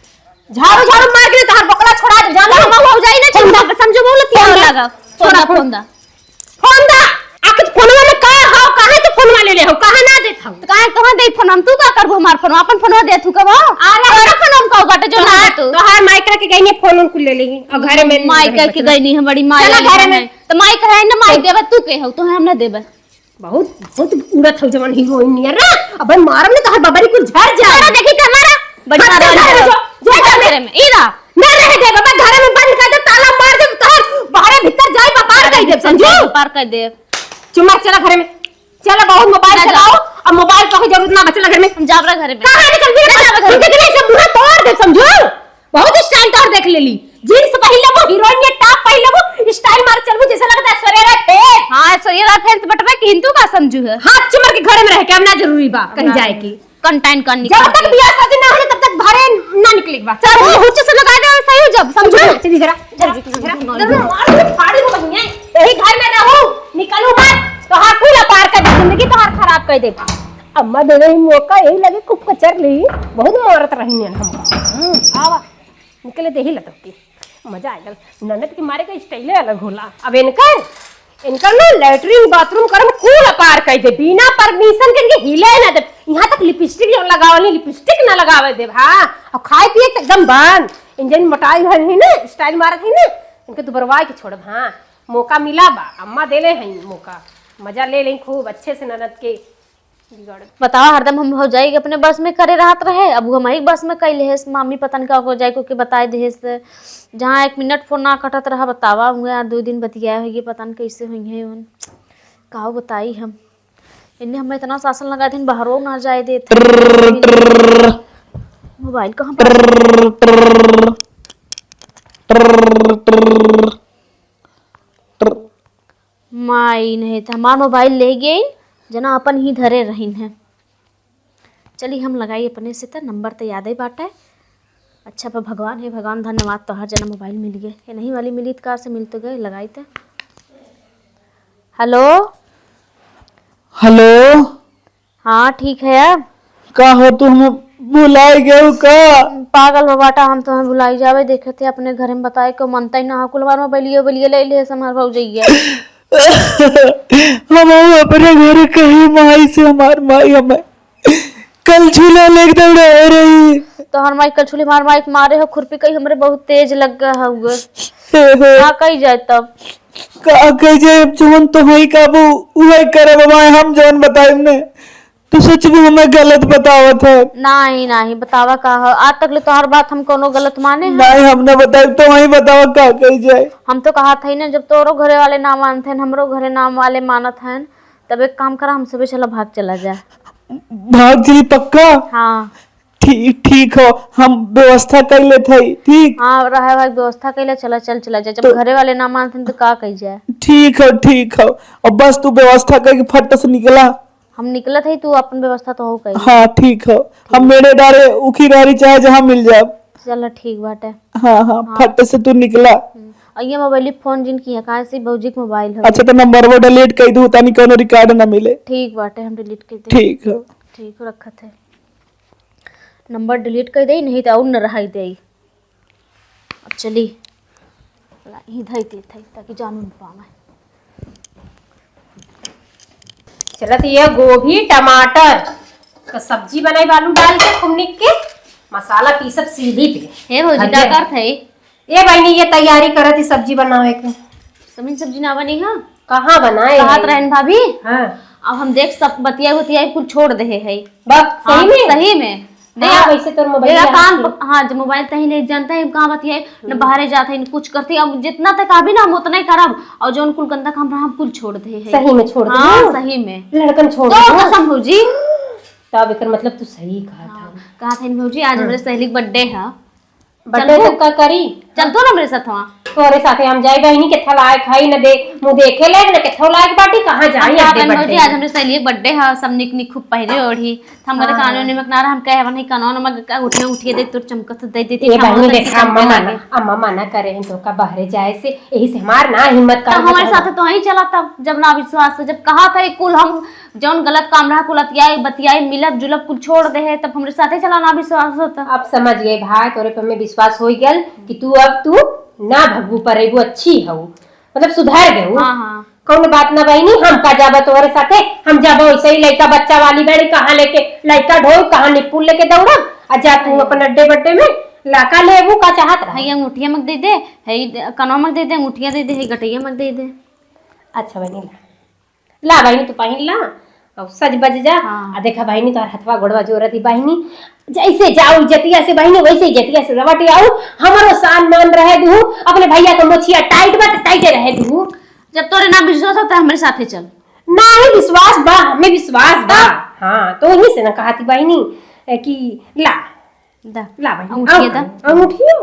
झाड़ू, झाड़ू मार के तोहार बकला छोड़ा दे, जान लो। हम हो जाई ना, फोन दा। समझो, बोल, फोन दा। लगा। फोन दा, फोन दा। फोन दा। आखिर फोनवा में का हो, कहाँ से फोनवा ले ले हो, कहाँ ना देत हो? तो काहे, कहाँ दे फोन? हम तू का करबो हमार फोन? अपन फोनवा दे तू कबो? आ, ना। तोरा फोन हम कहू बाटे, जो ना तू। तोहार माइक रख के गई ने फोन उनको ले लेगी। और घरे में माइक रख के गई नहीं, हमारी माई चला आई घरे है। में। तो माई कहे ना, माई देबे, तू के हो, तो हम ना देबे। बहुत, बहुत उड़त हो जवान हीरोइन नियर ना। अबे मारम ने तोहर बबरी कुल झड़ जाए। मारा देखी ते हमारा। बड़ी हट जा मारा घर में, वाली। जो, जो जा घर में। घरे में, ई रहा। ना रह दे बाबा, घरे में बंद कर दे, ताला मार दे, तोहर बाहरे भीतर जाए, व्यापार कर दे, समझू? व्यापार कर दे। चुम्मा चला घरे में। चला, बहुत मोबाइल ना चलाओ, जाओ। अब मोबाइल तो की जरूरत ना बचला घर में। हम जाब रहा घरे में। कहाँ निकल गई? ना जाब घर में। तुमके दिले से मुंह तोड़ दे, समझू? बहुत स्टाइल तोहर देख लेली। जींस पहिन लेबो, हीरोइन ये टॉप पहिन लेबो, स्टाइल मार चलबो, जैसे लगता है ऐश्वर्या राय फेल। हाँ, ऐश्वर्या राय फेल तो बटबे कि हिंदू का समझू है। हाथ चुमर के घरे में रह के, अब ना जरूरी बा कहीं ना। जाए की। कंटेंट करनी जब तक बियाह शादी ना होले, तब तक घरे ना निकले के बा। चल, वो हुच्च से लगा दे, सही हो जब, समझू। चल, चल, इधर आ, चल, चल, इधर आ। मार के फाड़ी हो बहिनिया। यही घर में रहू, निकलू मत, तोहार कुल अपार कर दे, जिंदगी तोहार खराब कर दे। अम्मा दे रही मौका, यही लगे खूब कचर ली, बहुत मारत रही है हमका। हम्म, आवा, निकले दे ही लतब की। मजा आ गल। ननद के मारे का स्टाइले अलग होला। अब इनकर, इनकर ना लैट्रिन बाथरूम करम कुल अपार कर दे, बिना परमिशन के इनके हिले ना दे। यहाँ तक लिपस्टिक जो लगावल है, लिपस्टिक ना लगावे दे। हाँ, और खाए पिए के एकदम बंद। इंजन मोटाई भर ही ना, स्टाइल मारत ही ना, इनके दुबरवाए के छोड़ब। हाँ, मौका मिला बा, अम्मा देले हैं मौका, मजा ले लें खूब अच्छे से ननद के। बतावा, हरदम हम भौजाई के अपने बस में करे रहत रहे, अब उ हमही के बस में कइले है। मामी पता न का हो जाए को के बताए देहे से, जहाँ एक मिनट फोन ना कटत रहा। बतावा, हुए यार दो दिन बतियाए होइए, पता न कैसे हुई है उन। का बताई हम, इन्हें हम इतना शासन लगा दिन, बहरो ना जाए देत। मोबाइल कहाँ पर? माई नहीं त हमार मोबाइल ले गई, जना अपन ही धरे रहिन है। चली हम लगाई अपने से, त नंबर त याद ही बाटे। अच्छा, पर भगवान है, भगवान धन्यवाद, तोहर जना मोबाइल मिल गए। ये नहीं वाली मिली त कार से मिल तो गए, लगाई त। हेलो। हेलो। हाँ, ठीक है अब। का हो, तू हमें भुलाई गयो का? पागल हो बाटा, हम तुम्हें भुलाई जावे, देखे थे अपने घर में बताए को मनता ही ना हो, कुल हमार मोबाइलियो बलिए ले ले हमार भौजैया। हम अपने घर कही माई से, हमार माई हमें कलछुला लेके दौड़ाए रही। तोहर माई कलछुली, हमार माई के मारे हो खुरपी कही हमरे बहुत तेज लग गया हउए। हे, हे। का कही जाए तब? का कही जाए, अब जौन तो हई काबू उहे करब, अब हम जौन बताइब ने। तू सच में हमें गलत बतावत है। नहीं, नहीं, बतावा का हो? आज तक ले तोहार बात हम कोनो गलत माने हैं? नहीं, हम ना बताइब, तो वही बतावा का कही जाए। हम तो कहा था ही ना, जब तोरो घरे वाले ना मानते हैं, हमरो घरे नाम वाले मानत हैं, तब एक काम करा, हम सबे चला भाग चला जाए। भाग चली पक्का? हाँ। ठीक, ठीक हो, हम व्यवस्था कर लेत हई, ठीक? हाँ, रहे भाई, व्यवस्था कर ले, चला, चल, चला जाए। जब तो घरे वाले ना मानते हैं, तो का कही जाए? ठीक हो, ठीक हो। अब बस तू व्यवस्था करके फट से निकला। हम निकलत हई, तू अपन व्यवस्था तो हो कही। हाँ, ठीक हो। हम मेरे डारे उखी डारी चाहे जहाँ मिल जाब। चला, ठीक बाटे। हाँ, हाँ, हाँ। फट से तू निकला। हम्म। और ये मोबाइल फोन जिनकी है, कहाँ से भौजी के मोबाइल है? अच्छा, तो नंबर वो डिलीट कर दू, तानी कोनो रिकॉर्ड ना मिले। ठीक बाटे, हम डिलीट कर दे। ठीक है। ठीक रखत है। नंबर डिलीट कर दे, नहीं तो और न रहाई दे। अब चली, ला, ही धई दे, धई, ताकि जानू न पावे। चलत ये गोभी, टमाटर का सब्जी बनाई, आलू डाल के खूब निक के मसाला पीसब सीढ़ी पे। हे भौजी, का करत है? ए बहिनी, ये तैयारी करत ही सब्जी बनावे के। सब्जी, सब्जी ना बनी है? कहाँ बनाए कहत है? रहन भाभी। हाँ। अब हम देख सब बतिया बतिया कुल छोड़ दे है। बक, सही हाँ, में? सही में। दे हाँ, आ, वैसे तोर मोबाइल दे आ, यहाँ काम रखी। हाँ, जो मोबाइल तही नहीं जानता है, कहाँ बतिया, न हम्म। बाहरे जाता है, न कुछ करते। अब जितना तक अभी ना हम उतना ही करब, और जो कुल गंदा काम रहा, हम कुल छोड़ दे है। सही में छोड़ दे हाँ, ना? सही में। लड़कन छोड़ तो दे ना? कसम भौजी। तब एकर मतलब तू सही कहा हाँ, था। कहा था भौजी, आज हाँ। हमरे सहेली के बर्थडे है। बर्थडे चलबू? तब का करी? चल तू ना हमरे साथ वहाँ। तोरे साथे हम जाई बहिनी, केथा लायक हई, न दे, मुँह देखे लायक, न केथा लायक बाटी, कहाँ जाई हम अड्डे कहत हन बर्थडे भौजी, आज में? हमरे सहेली के बर्थडे है, सब निक निक खूब पहिरे ओढ़ी। हम कहते हाँ। कानून निमक ना रहा, हम कहे बनी कानून निमक का उठे उठिए दे, तोर चमकत दे दे, ए ठीक बहिनी, हमरो देख, चमके अम्मा चमके मना, लागे। अम्मा मना करे हैं तो का बहरे जाए से, यही से हमार ना हिम्मत तब कर हमारे साथ तो ही चला तब, जब ना विश्वास है, जब कहा था ये कुल हम जौन गलत काम रहा, कुल अतियाई, बतियाई, मिलब, जुलब, कुल छोड़ दे है, तब हमरे साथे चला ना विश्वास होता। अब समझ गए भाई, तोरे पे हमें विश्वास हो गल कि तू अब तू ना भगबू परेबू, अच्छी हऊ, मतलब सुधर गए। हाँ, हाँ। कौन बात ना बहिनी, हम का जाबा तोहरे साथे, हम जाबा वैसे ही लइका बच्चा वाली बड़ी, कहाँ लेके लइका ढोल, कहाँ निपुल लेके दौड़ब, आ जा तू हाँ। अपन अड्डे बड्डे में लाका लेबू का चाहत रहा। है ये अंगूठिया मत दे दे, है ये कनवा मत दे दे, अंगूठिया दे दे, है गटैया मत दे दे। अच्छा बहिनी ला। ला बहिनी, तू पहिन ला, और सज बज जा। हाँ। आ देखा बहिनी, तोहर हथवा गोड़वा जोरत ही बहिनी, जैसे जाऊ इज्जतिया से बहिनी, वैसे इज्जतिया से लवट आऊ। हमरो सान मान रहे दू, अपने भैया के मोछिया टाइट बा, त टाइटे रहे दू। जब तोरे ना विश्वास होता, हमरे साथे चल। नाही विश्वास बा, हमें विश्वास बा। तब? हाँ, तो वही से ना कहती बहिनी, ए, कि ला, दा। ला बहिनी, अंगूठिया आऊ दा। अंगूठिया।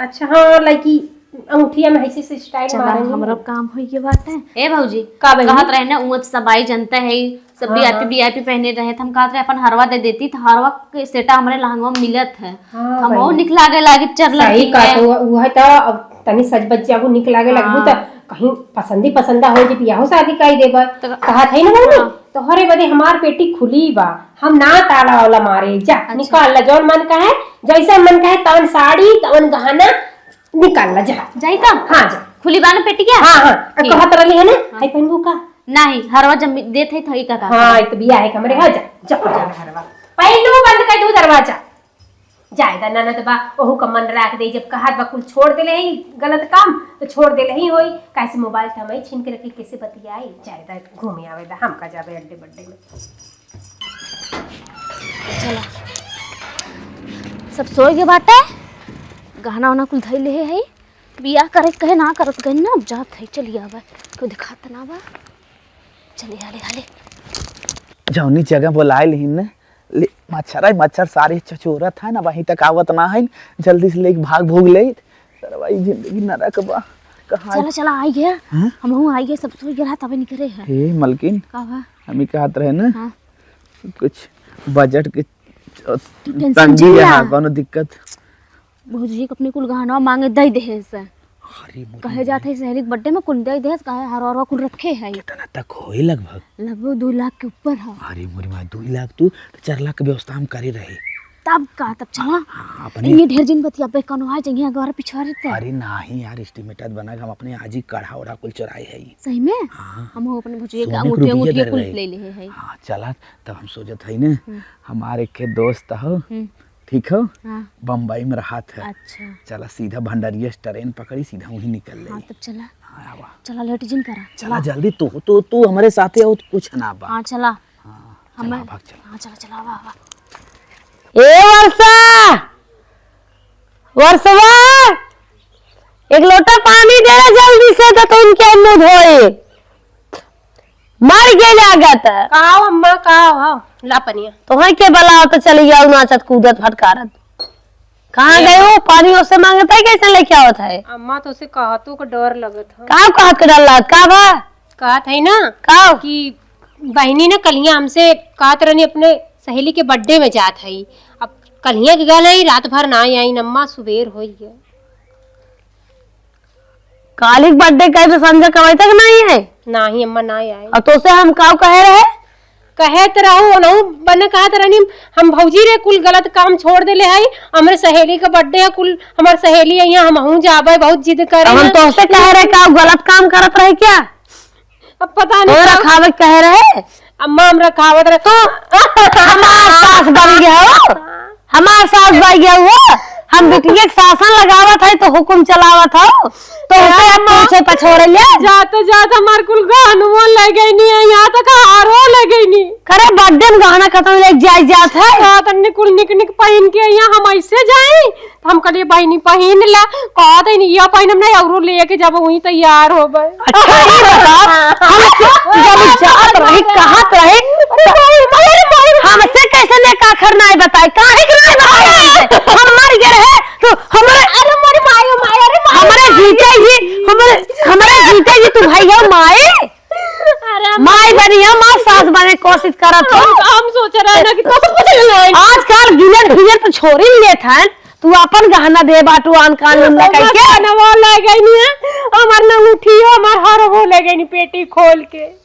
अच्छा, हाँ, लड़की अंगूठिया में ऐसे से style चला, मारेंगे। हमरो काम होइगे बाटे। ए भौजी, का बहिनी? कहत रहे ना, ऊँच सब आई जनता है, सब हाँ, VIP, हाँ। VIP पहने रहे, त हम कहत रहे, अपन हरवा दे देती, त हरवा के सेटा हमरे लहंगवा में मिलत है। हाँ, हमहू बहिनी। निक लागे लागी, चर सही लगी का है। तो, उहे तो, अब तनी सज बज जाबू, निक लागे लगबू, हाँ। त कहीं पसंदी पसंदा हो, जे बियाहो शादी कई देबा। त कहत है ना, बहिनी, हाँ। तोहरे बदे हमार पेटी खुली बा, हम ना ताला वाला मारे, जा, अच्छा। निकाल ला, जौन मन कहे, जैसा मन कहे, तवन साड़ी, तवन गहना, निकाल ला, जा। जाई तब? हाँ, जा। खुली बा ना पेटी क्या? हाँ, हाँ। आ, ठीक। कहत रहली है ना, हाँ। हाई पहनबू का? नहीं, हरवा जब देत है, थई का, का हाँ, करब? एक बिया है हमरे, हाँ, जा, जा, जा, हरवा। पहन लू, बंद कर दू दरवाजा। जाए दा ननद बा, ओहू का मन राख दे, जब कहत बा कुल छोड़ देले ही गलत काम, तो छोड़ देले ही होई, काहे से मोबाइल त हमही छीन के रखी, कैसे बतियाई? जाए दा, घूमे आवे दा, हम का जाबे अड्डे बड्डे में। चला, सब सोए के बाटे, गहना उहना कुल धइले है, बियाह करे के कहे ना करत गइन ना, अब जात है, चली आवे, कोई दिखात ना बा, चली हाले हाले। जौनी जगह बोलाए लिहिन न, ले, मच्छर है, मच्छर सारे चचोरत है ना, वहीं तक आवत ना है, जल्दी से लेके भाग भूग ले। सरवा, ई जिंदगी नरक बा। कहाँ चला, चला, आई गया। हाँ? हमहू आई गए, सब सोई गया, तबे निकरे है। हे मलकिन, का बा? हम ही कहत रहे ना, हाँ। कुछ बजट के तू tension तंगी जिन है, ला। कौनो दिक्कत? भौजी के अपने कुल गहनवा मांगे दई देहे से। अरे मोरी कहे माई। जात है सहेली के बर्थडे में कुल दई देहे से, कहे हर और कुल रखे है। कितना तक होई लगभग? लगभग दो लाख के ऊपर है। अरे मोरी माई, दो लाख तू तो चार लाख के व्यवस्था हम करे रहे। तब का, तब चला। हाँ, अपने इन्हें ढेर जिन बतिया बे कौनो आ जाइए अगवार पिछवारे ते। अरे नाही यार, estimate बना के हम अपने आज ही कढ़ा ओढ़ा कुल चुराए है। सही में? हाँ। हम अपने भौजी के सोने के अंगूठी, रुपये अंगूठी धरे कुल रहे। ले ले है। हाँ, चला, तब हम सोचत है ना, हम्म। हमारे के दोस्त हो, हम्म। ठीक हो? हाँ। बम्बई में रहत है। अच्छा। चला सीधा भंडरिया से ट्रेन पकड़ी, सीधा वहीं निकल ले। हाँ, तब चला। हाँ, आवा। चला, लेट जिन करा। चला चला। जल्दी, तू, तू, तू हमरे साथे हो, तो कुछ ना बा। हाँ, चला। हाँ, हमें चला, भाग चला। हाँ, चला, चला, आवा, आवा। ए वर्षा, वर्षवा, एक लोटा पानी दे जल्दी से, तो तुम क्या मुंह धोए? मर गए लागत। का हो अम्मा, का हो? ला पनिया। तोहई के बलाओ तो चली जाऊ नाचत कूदत फटकारत। कहाँ ए गए हो? पानी ओसे मांगत है, कैसे लेके आवत है? अम्मा तो से कहतो को डर लगत है। का कहत के डर लगत? का बा? कहत है ना का? कि बहिनी ना कलिया हमसे कहत रहनी अपने सहेली के बर्थडे में जात है। अब कलिया के गल है, रात भर ना आई, अम्मा सुबेर होई है। काली के बर्थडे कहे तो संजय कमाई तक नहीं है। नाही अम्मा, ना आए। और तो से हम काव कहे रहे? कहे त रहू, ओनहु बने कहत रहनी, हम भौजी रे कुल गलत काम छोड़ देले हई, हमरे सहेली के बर्थडे है, कुल हमर सहेली है, यहाँ हमहू जाबे, बहुत जिद करे अब हम हैं। तोहसे कहे रहे, का गलत काम करत रहे क्या? अब पता नहीं तोहरा का खावे के कहे रहे? अम्मा, हमरा खावत रहे। तू हमार सास बन गया हो, हमार सास बन गया हो। हम बिटिया के शासन लगावत है तो हुकुम चलावत हो, तो उसे अम्मा, पूछे पछोड़े ले। जाते जाते हमार कुल गहनवो ले गई नहीं है, यहाँ तक हारो ले गई नहीं। करे बर्थडे में गहना खत्म ले जाए जात है। रात अन्ने कुल निक निक पहन के यहाँ हम ऐसे जाए, हम कहलिए, "बहिनी, पहिन ला।" कहत है, "नहीं, यह पहिनब नहीं, औरो लेके जब वहीं तैयार होबे।" अच्छा, ये बताओ, हम जब जात रही, कहत रही, हमसे कैसे नेक आखर नाई बताए? काहे के नाई बताए? हम मर गए रहे, तो हमरे, अरे, मोरी माई, ओ माई, अरे, माई, हमरे माई। जीते जी, हमरे, हमरे जीते जी तू भाई हो, माई। अरे माई बनी है, माँ सास बने कोशिश करत हो। हम, हम सोच रहे हैं ना कि तो कुछ नहीं। आजकल गिलन फिजल तो छोड़ी लेत हन, तू अपन गहना दे बाटू आन कान में कह के। गहनवा ले गई नहीं है, हमार ना उठियो, हमार हर वो ले गई नहीं पेटी खोल के।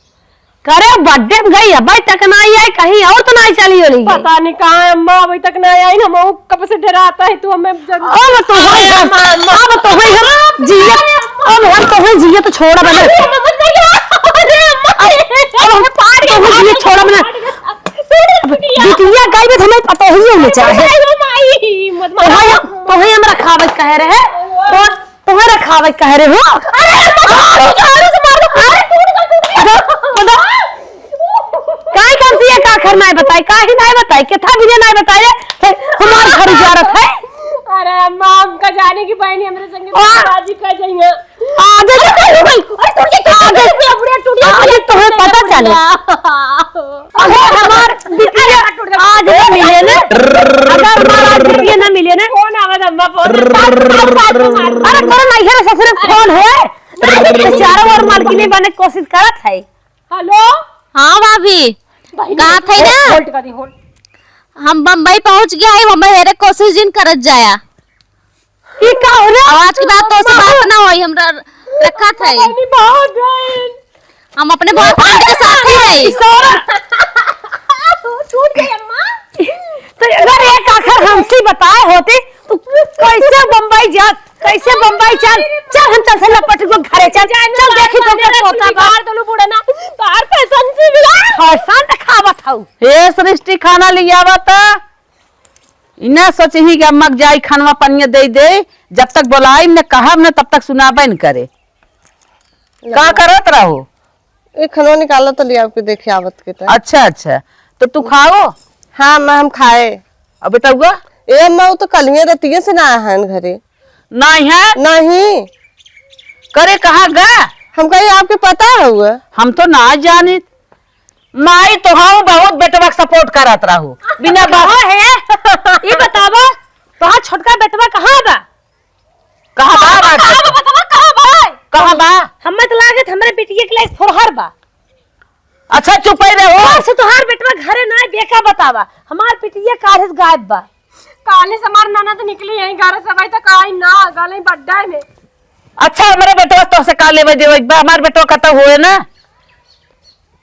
करे बर्थडे में गई, अबे तक ना आई है, कहीं और तो ना चली हो नहीं। पता नहीं कहाँ है अम्मा, अभी तक ना आई ना, हम कब से डराता है तू हमें जब अब तो है अरे हम, अम्मा, अम्मा। अब तो है हम जियत, अब हम तो है जियत छोड़ा बने। अरे अम्मा, मत मारो। अरे अम्मा, अरे, अब हम तो है जियत छोड़ा बने। टूट गया। बिटिया गई भी हमें पता ही होना चाहिए। अरे माई, मत तो मारो। है हम, तो है हम रखावत कह रहे। तो तोहरा खावे कह रहे हो? अरे, अरे, अरे, अरे, काहे कम से ये का आखर नाय बताए, काहे नाय बताए, केथा भी नाय बताए, फिर हमार घर उजारत है। अरे, अम्मा, हमका जाने की बहनी हमरे संगे आ। बाजी कर जाइए। आ, दे, दे, दे, दे, अरे, टूट गया, टूट गया, आगे। टूट गया, पूरा टूट गया, आगे टूट गया, तुम्हें टूट गया, पता टूट चले। गया। अगर हमार बिटिया अरे, टूट गया। आज ना मिले ना, अगर हमार आज बिटिया ना मिले ना, फोन आवे तो अम्मा, फोन। अरे, तोरे नैहर ससुर फोन है। चारों ओर मालकिनी बने के कोशिश करत है। हेलो। हाँ भाभी, बहिनी, कहाँ थे ना? Hold कर दी, hold। हम बम्बई पहुँच गया है, बम्बई हेरे कोशिश जिन करत जाया। ई का हो रे? अब आज के बाद तो से बात ना होई, हमरा रखा था। बहिनी, बहुत है। हम अपने boyfriend के साथ ही रही। ई सारा छूट गई अम्मा। तो अगर एक आखर हमसे बताए होती, तू कैसे बम्बई जा, कैसे बम्बई चल, चल हम चल से लपट को घरे चल, चल देखी तो का तोता बा। मार दलू बूढ़ा ना, तार फैशन से भी। फैशन दिखावत हऊ। हे सृष्टि, खाना लियावा त। इना सोचही कि अम्मा के जाई खानवा पनिया दे दे, जब तक बोलाइम न कहब न तब तक सुनाबे न करे। का करत रहो? ए, खानवा निकाला तो ले आपके देखे आवत के त। अच्छा, अच्छा, तो तू खाओ। हाँ, अम्मा, हम खाए। अब बेटउआ? ए, अम्मा, वो तो कलिए रतिये से ना आए हैं घरे। नहीं है? नहीं। करे कहाँ गा? हम कही आपके पता हुआ? हम तो ना जानित। माई तो हम बहुत बेटवा के support करत रहू। बिना बात कहाँ है? ई बतावा, तोहार छोटका बेटवा कहाँ बा? कहाँ बा बात? कहाँ बा, बतावा, कहाँ बा? कहाँ बा? हमें तो लागत हमरे बिटिया के लायक फोरहर बा। अच्छा, चुप ही रहो। काल से तोहार बेटवा घरे ना आए, बेका बतावा। हमार बिटिया काहे से गायब बा? काले से हमार ननद निकली यहीं घर से, भाई, तो काई ना, गले बड्डा में। अच्छा, हमरे बेटवा तो से का लेवे देवे बा? हमार बेटवा कतौ होए ना।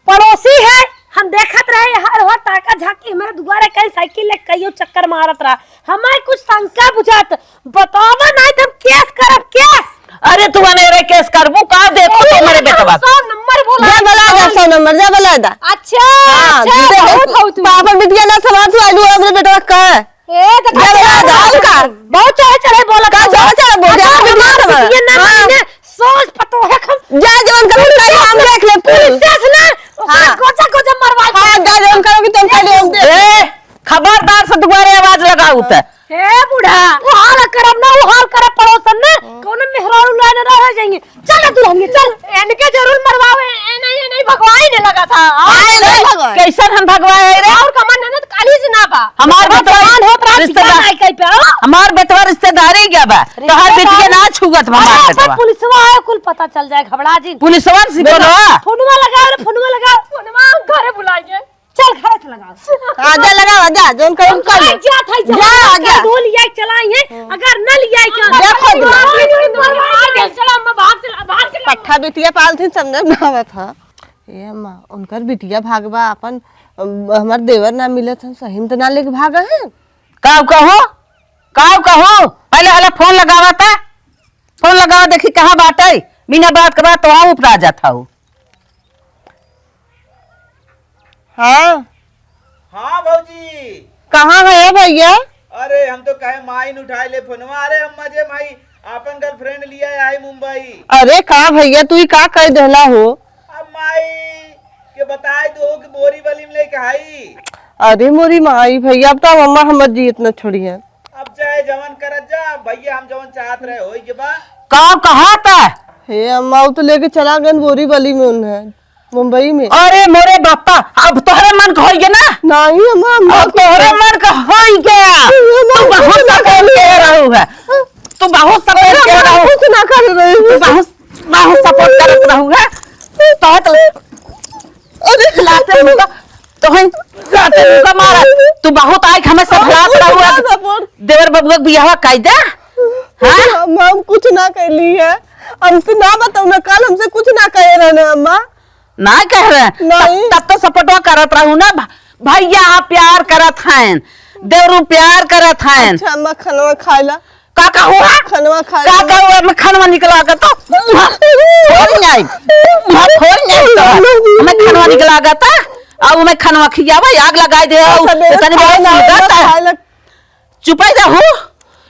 पड़ोसी है, हम देखत रहे, हर हर ताका झाकी हमारे दुआरे कहीं साइकिल ले कहियो चक्कर मारत रहा। हमारे कुछ शंका बुझात, बतावा नहीं तो हम केस करब, केस। अरे तू अनेरे केस करबू का? देखो तो हमरे बेटवा। सौ नंबर बोला। जा बला दा, सौ नंबर, जा बला दा। अच्छा, हाँ, अच्छा, दे दे। बहुत हो तू। पापा बिटिया ना सवार तू आलू हमरे बेटवा का। ए, देखा जा बला दा, और का? बहुत चढ़े चढ़े बोला का था। चढ़े चढ़े बोल, जा अच्छा, बिटिया हमार सवार। बिटिया ना हाँ। माने, सोच पतो है हम। जा जवन करो, कल हम देख ले, तू। विशेष ना, ओकरा हाँ। गोजा गोजा मरवा दे। हाँ, जा जवन करो कि तुम कल हम देख। ए, खबरदार से दुबारे आवाज लगाऊ त। हे बूढ़ा, वो हाल करब ना, वो हाल करब पड़ोसन में, कौनो मेहरारू लाइन रह जाएंगे। चल दुल्हनिया, चल। इनके जरूर मरवावे, ए नहीं, ए नहीं, भगवाई ने लगा था। आए ले, कैसन हम भगवाए रे? और कमर ननद काली से ना बा। हमार भगवान बेटवा होत रहा, रिश्तेदार। आई कहीं पे, हाँ? हमार बेटवा रिश्तेदारी क्या बा? तोहार बेटी के ना छुअत बा हमार अरे, बेटवा। पुलिसवा आए, कुल पता चल जाए, घबरा जिन। पुलिसवा से बोलो। फोनवा लगाओ रे, फोनवा लगाओ। फोनवा घरे बुलाइए। चल, घरे से लगाओ। हाँ, जा लगाओ, जा, जौन करो, कर ले। जा, जा, जा, जा, जा। धो लिया, चलाई है, अगर न लिया, क्या? जा, खोद लो। चला, अम्मा, बाहर चला, बाहर चला। पट्ठा बिटिया पालथिन, समझ में आवत ह। ए अम्मा, उनकर बिटिया भागबा, अपन, अम, हमार देवर ना मिलत हन, सही में त ना लेके भागा है। काव कहो? काव कहो? पहले, पहले फोन लगावा ता। फोन लगावा, देखी कहाँ बाटे। बिना बात के बात तो हम उपरा जात हऊ। हाँ। हाँ भौजी। कहाँ है भैया? अरे हम तो कहे माई न उठाए ले फोनवा। अरे अम्मा जे माई आपन girlfriend लिया आई मुंबई। अरे का भैया तू ई का कह देहला हो? अब माई के बताए दो कि बोरी बली में लेके आई। अरे मोरी माई भैया अब तो अम्मा हमर जियत न छोड़िए। अब चाहे जवन करत जा भैया हम जवन चाहत रहे होई के बा। का कहा था? हे अम्मा उ तो लेके चला गन बोरी बली में उन्हें। मुंबई में। अरे मोरे बापा, अब तोहरे मन के होइगे ना? नहीं, हम, हम अब तोहरे मन के होइगे। हम तू बहुत कुछ ना support करे। कर रहू है। तू बहुत support अरे, कर हम रहू। कुछ ना कर रहे तू हैं। बहुत, बहुत support करत रहू है। तोहत अरे। लाते मुका, तोहई लाते मुका मारा। तू बहुत आइक हमें हम सफलात कुछ रहू ना है। Support। देवर बबुआ के बियाहवा कायदा? हाँ? हम, हम कुछ ना कैली है। हमसे ना बताओ ना, कल हमसे कुछ ना कहे रहने अम्मा। ना कह रहे। नहीं। तब, तब तो सपोर्टवा करत रहू ना। भ-, भैया प्यार करत हैं, देवरू प्यार करत हैं। अच्छा, अम्मा, खानवा खाइला। का कहू है? खानवा खाइला। का कहू है? मैं खानवा निकला के तो मुँह फोड़ नहीं आई। मुँह फोड़ नहीं आई तो। हमें खानवा निकला के तो। अब मैं खानवा खियावा, आग लगाई दे। अच्छा, बेटा, इतनी बड़ा खाइला, सुलगत है। खाइला। चुपाई जा हो,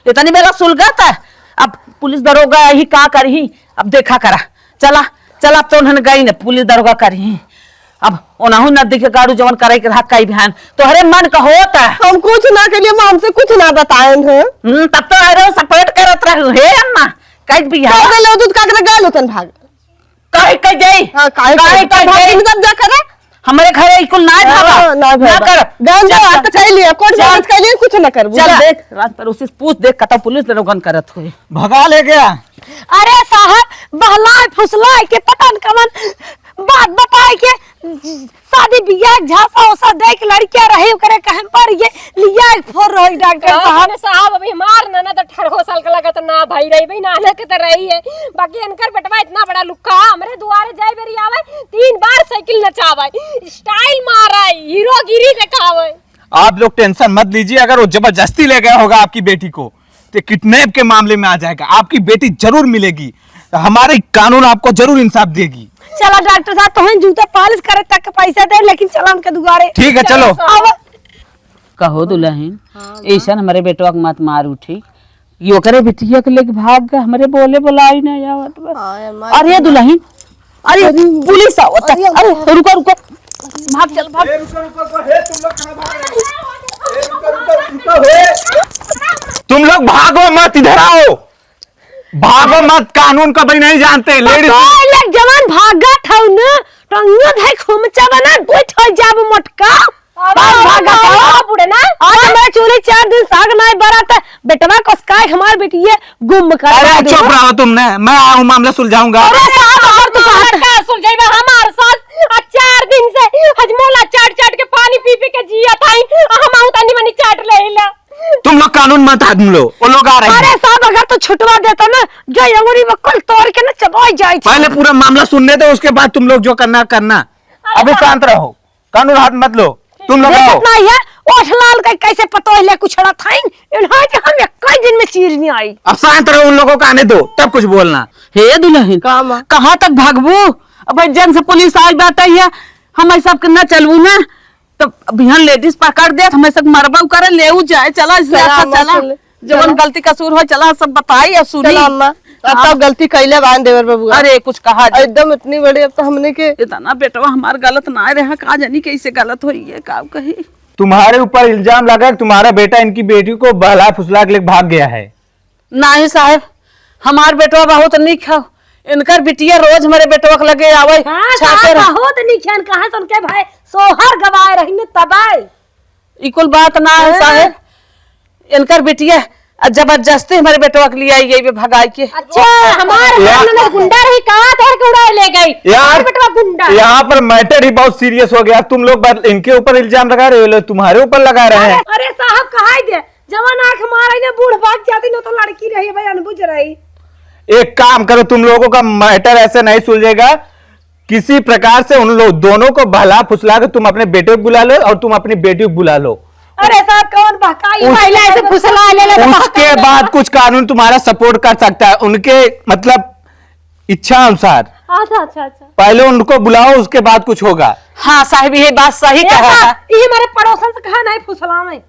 इतनी बेला सुलगत है। अब पुलिस दरोगा यही का करही, अब देखा करा। चला, चला, अब तो उन्हन गई न, पुलिस दरोगा करही। अब ओनाहू नदी के गाड़ू जवन करे के रहा कई बिहान, तोहरे मन का होत है। हम कुछ ना करिए, अम्मा हमसे कुछ ना बताएन है। हम्म, तब तो अरे support करत रहू, हे अम्मा, कई बिहान। कह दे लो, दूध का करे गाल उतन भाग। काहे कह जाई? हाँ, काहे काहे कह कह जाई? जाई? तब जा करे। हमरे घरे ई कुल नाय भावा। हाँ, नाय ना भावा। कर। जान दो, चल, आज तो चल। कह लिया, कोर्ट चल। जान कह लिया, कुछ ना करबू, चल जा। देख, रात पर उसे पूछ देख, कतौ पुलिस दरोगन करत होए। भगा ले गया। अरे साहब, बहलाए फुसलाए के पता न कवन बात बताए के शादी बियाह झांसा उसा दे के लड़कियां रही, ओकरे कहे पर ये लिया एक फोर रही डॉक्टर कहो साहब। तने साहब, अभी हमार ननद अठारह साल का लगत ना भाई रही, भाई नाना के तो रही है, बाकी इनकर बेटवा इतना बड़ा लुक्का, हमरे दुआरे जाए बेरी आवे, तीन बार साइकिल नचावे, स्टाइल मारे, हीरोगिरी दिखावे। आप लोग टेंशन मत लीजिए, अगर वो जबरदस्ती ले गया होगा आपकी बेटी को, तो किडनैप के मामले में आ जाएगा। आपकी बेटी जरूर मिलेगी, हमारी कानून आपको जरूर इंसाफ देगी। चला डॉक्टर साहब, तोहन जूता पालिश करे तक के पैसा दे, लेकिन चला उनके दुआरे। ठीक है, चलो। अब कहो दुल्हन, हाँ, ऐसन हमरे बेटवा के मत मार उठी। ये ओकरे बिटिया के लेके भाग गए, हमरे बोले बुलाई नहीं आवत बा। हाँ, यार, मार अरे दुल्हन, अरे पुलिस आवत है। अरे रुको, रुको, भाग चल, भाग। ए, रुको, रुको, रुको, हे, तुम लोग कहाँ भाग रहे हो? ए, रुको, रुको, रुको, हे। तुम लोग भागो मत, इधर आओ, भागो मत, कानून का भी नहीं जानते, लेडीज। तो ये जवान भागत हौ न, टंगन है खुमचा बना, बैठ हो जाब मोटका। अब बाप भागा बाप। बुढ़े ना। आज मैं चोरी चार दिन साग नाय बरत, बेटवा कसकाय हमार बेटिये गुम कर अरे दे। चुप रहो तुमने, मैं आऊँ मामला सुलझाऊंगा। अरे साहब, और तू कहाँ का सुलझाइबा हमार साथ? आ चार दिन से हजमोला चाट चाट के पानी पी पी के जिया था, आ हम आऊँ तनी मनी चाट लेला। तुम लोग कानून मत हाथ में लो, वो लोग आ रहे हैं। अरे साहब, अगर तो छुटवा देता ना, जो अंगूरी में कुल तोड़ के ना चबाई जाए। पहले पूरा मामला सुनने दो, उसके बाद तुम लोग जो करना करना। अभी शांत रहो। कानून हाथ मत लो, तुम लोग देखत आओ। नहीं है, ओठ लाल के कैसे पतोह ले कुछड़ा थाइन, इन्हें के हम इक्कीस दिन में चीर नहीं आई। अब शांत रहो, उन लोगों को आने दो, तब कुछ बोलना। हे दुल्हन, का माँ? कहाँ तक भागबू? अब भाई जन से पुलिस आइल बात आई है, हम ऐसा के ना चलबू ना, तो बिहान लेडीज पकड़ दे, हम ऐसा मरबा करे, ले ऊ जाए, चला, इससे चला, अच्छा, अम्मा, चला। चल। जवन चला। गलती कसूर हो, चला, सब बताई और सुनी। चला, अम्मा। अब हाँ। तब गलती कैले बान देवर बबुआ। अरे, कुछ कहा जाए। एकदम इतनी बड़ी, अब तो हमने के इतना बेटवा हमार गलत ना रहा, का जानी कैसे गलत होई है, का कही। तुम्हारे ऊपर इल्जाम लगा कि तुम्हारा बेटा इनकी बेटी को बहला फुसला के लेके भाग गया है। नाही साहब, हमार बेटवा बहुत नीक है, इनकर बिटिया रोज हमरे बेटवा के लगे आवे, हाँ, छाते साहब, रह- बहुत नीक है, कहाँ से उनके भाई सोहर गवाए रही न तबाय। ई कुल बात ना है, हैं? साहेब। इनकर बिटिया, आ, जबरदस्ती हमरे बेटवा के लिए आई गई बे भगाई के। अच्छा, हमार या- ननद गुंडा रही, कहाँ धर के उड़ाए ले गई? यार, हमार बेटवा गुंडा। यहाँ पर मैटर ही बहुत सीरियस हो गया। तुम लोग बात इनके ऊपर इल्जाम लगा रहे हो, लोग तुम्हारे ऊपर लगा रहे हैं। अरे, अरे साहब, कहाँ दे? जवान आँख मारे ने बूढ़ भाग जाती, न तो लड़की रही, भाई अनबुझ रही। एक काम करो, तुम लोगों का मैटर ऐसे नहीं सुलझेगा। किसी प्रकार से उन लोग दोनों को बहला फुसला के तुम अपने बेटे को बुला लो और तुम अपनी बेटी को बुला लो। अरे साहब, कौन बहकाई? उस-, महिला ऐसे फुसला ले ले तो उसके बहकाई। बाद कुछ कानून तुम्हारा सपोर्ट कर सकता है, उनके मतलब इच्छा अनुसार। अच्छा, अच्छा, अच्छा। पहले उनको बुलाओ, उसके बाद कुछ होगा। हाँ साहब, ये बात सही ये कहा बात, है। ये हमारे पड़ोसन से कहा नहीं फुसलावे।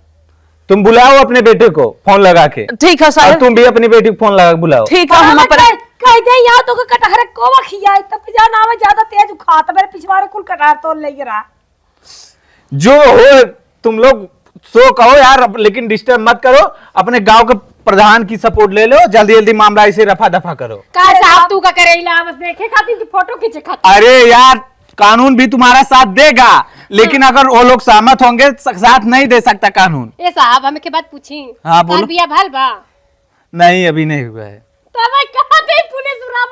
तुम बुलाओ अपने बेटे को फोन लगा के। ठीक है और साहब। तुम भी अपनी बेटी को फोन लगा के बुलाओ। ठीक है, हम हाँ, अपने कह, कह दे यहाँ तो कटहरे कोवा खियाई, तब जा ना आवे ज्यादा तेज उखात, मेरे पिछवाड़े कुल कटहर तोड़ ले रहा। जो हो तुम लोग सो कहो यार, अब लेकिन डिस्टर्ब मत करो। अपने गांव के प्रधान की सपोर्ट ले लो, जल्दी जल्दी मामला इसे रफा दफा करो। का साहब, तू का करेला? बस देखे खातिर कि फोटो खींचे खातिर? अरे यार, कानून भी तुम्हारा साथ देगा, लेकिन हाँ। अगर वो लोग सहमत होंगे, स-, साथ नहीं दे सकता कानून। ए साहब, हम एक बात पूछी? हाँ, बोलो। तार बिया भल बा? नहीं, अभी नहीं हुआ है। तबे कहा दे पुलिस राम,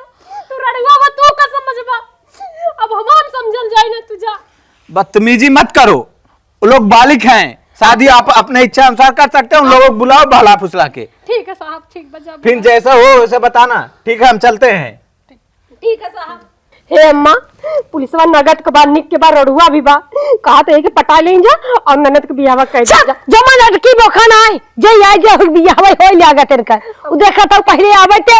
तू रड़ुआ बा, तू का समझबा? अब हम समझल जाए ना, तू जा। बदतमीजी मत करो, वो लोग बालिग हैं, शादी आप अपने इच्छा अनुसार कर सकते हैं, उन लोगों को बुलाओ बहला फुसला के। ठीक है साहब, ठीक बा, जा फिर बुला। जैसा हो वैसे बताना। ठीक है, हम चलते हैं। ठीक है साहब। हे अम्मा, पुलिसवा नगद के बा, निक के बा, रड़ुआ भी बा, कहा तो एक पटा ले जा और ननद के बियाह कर दे जा। जमा लड़की बोखा ना है, जे आई जे बियाह होई ले आगा तेरे का। उ देखा था पहले आवे ते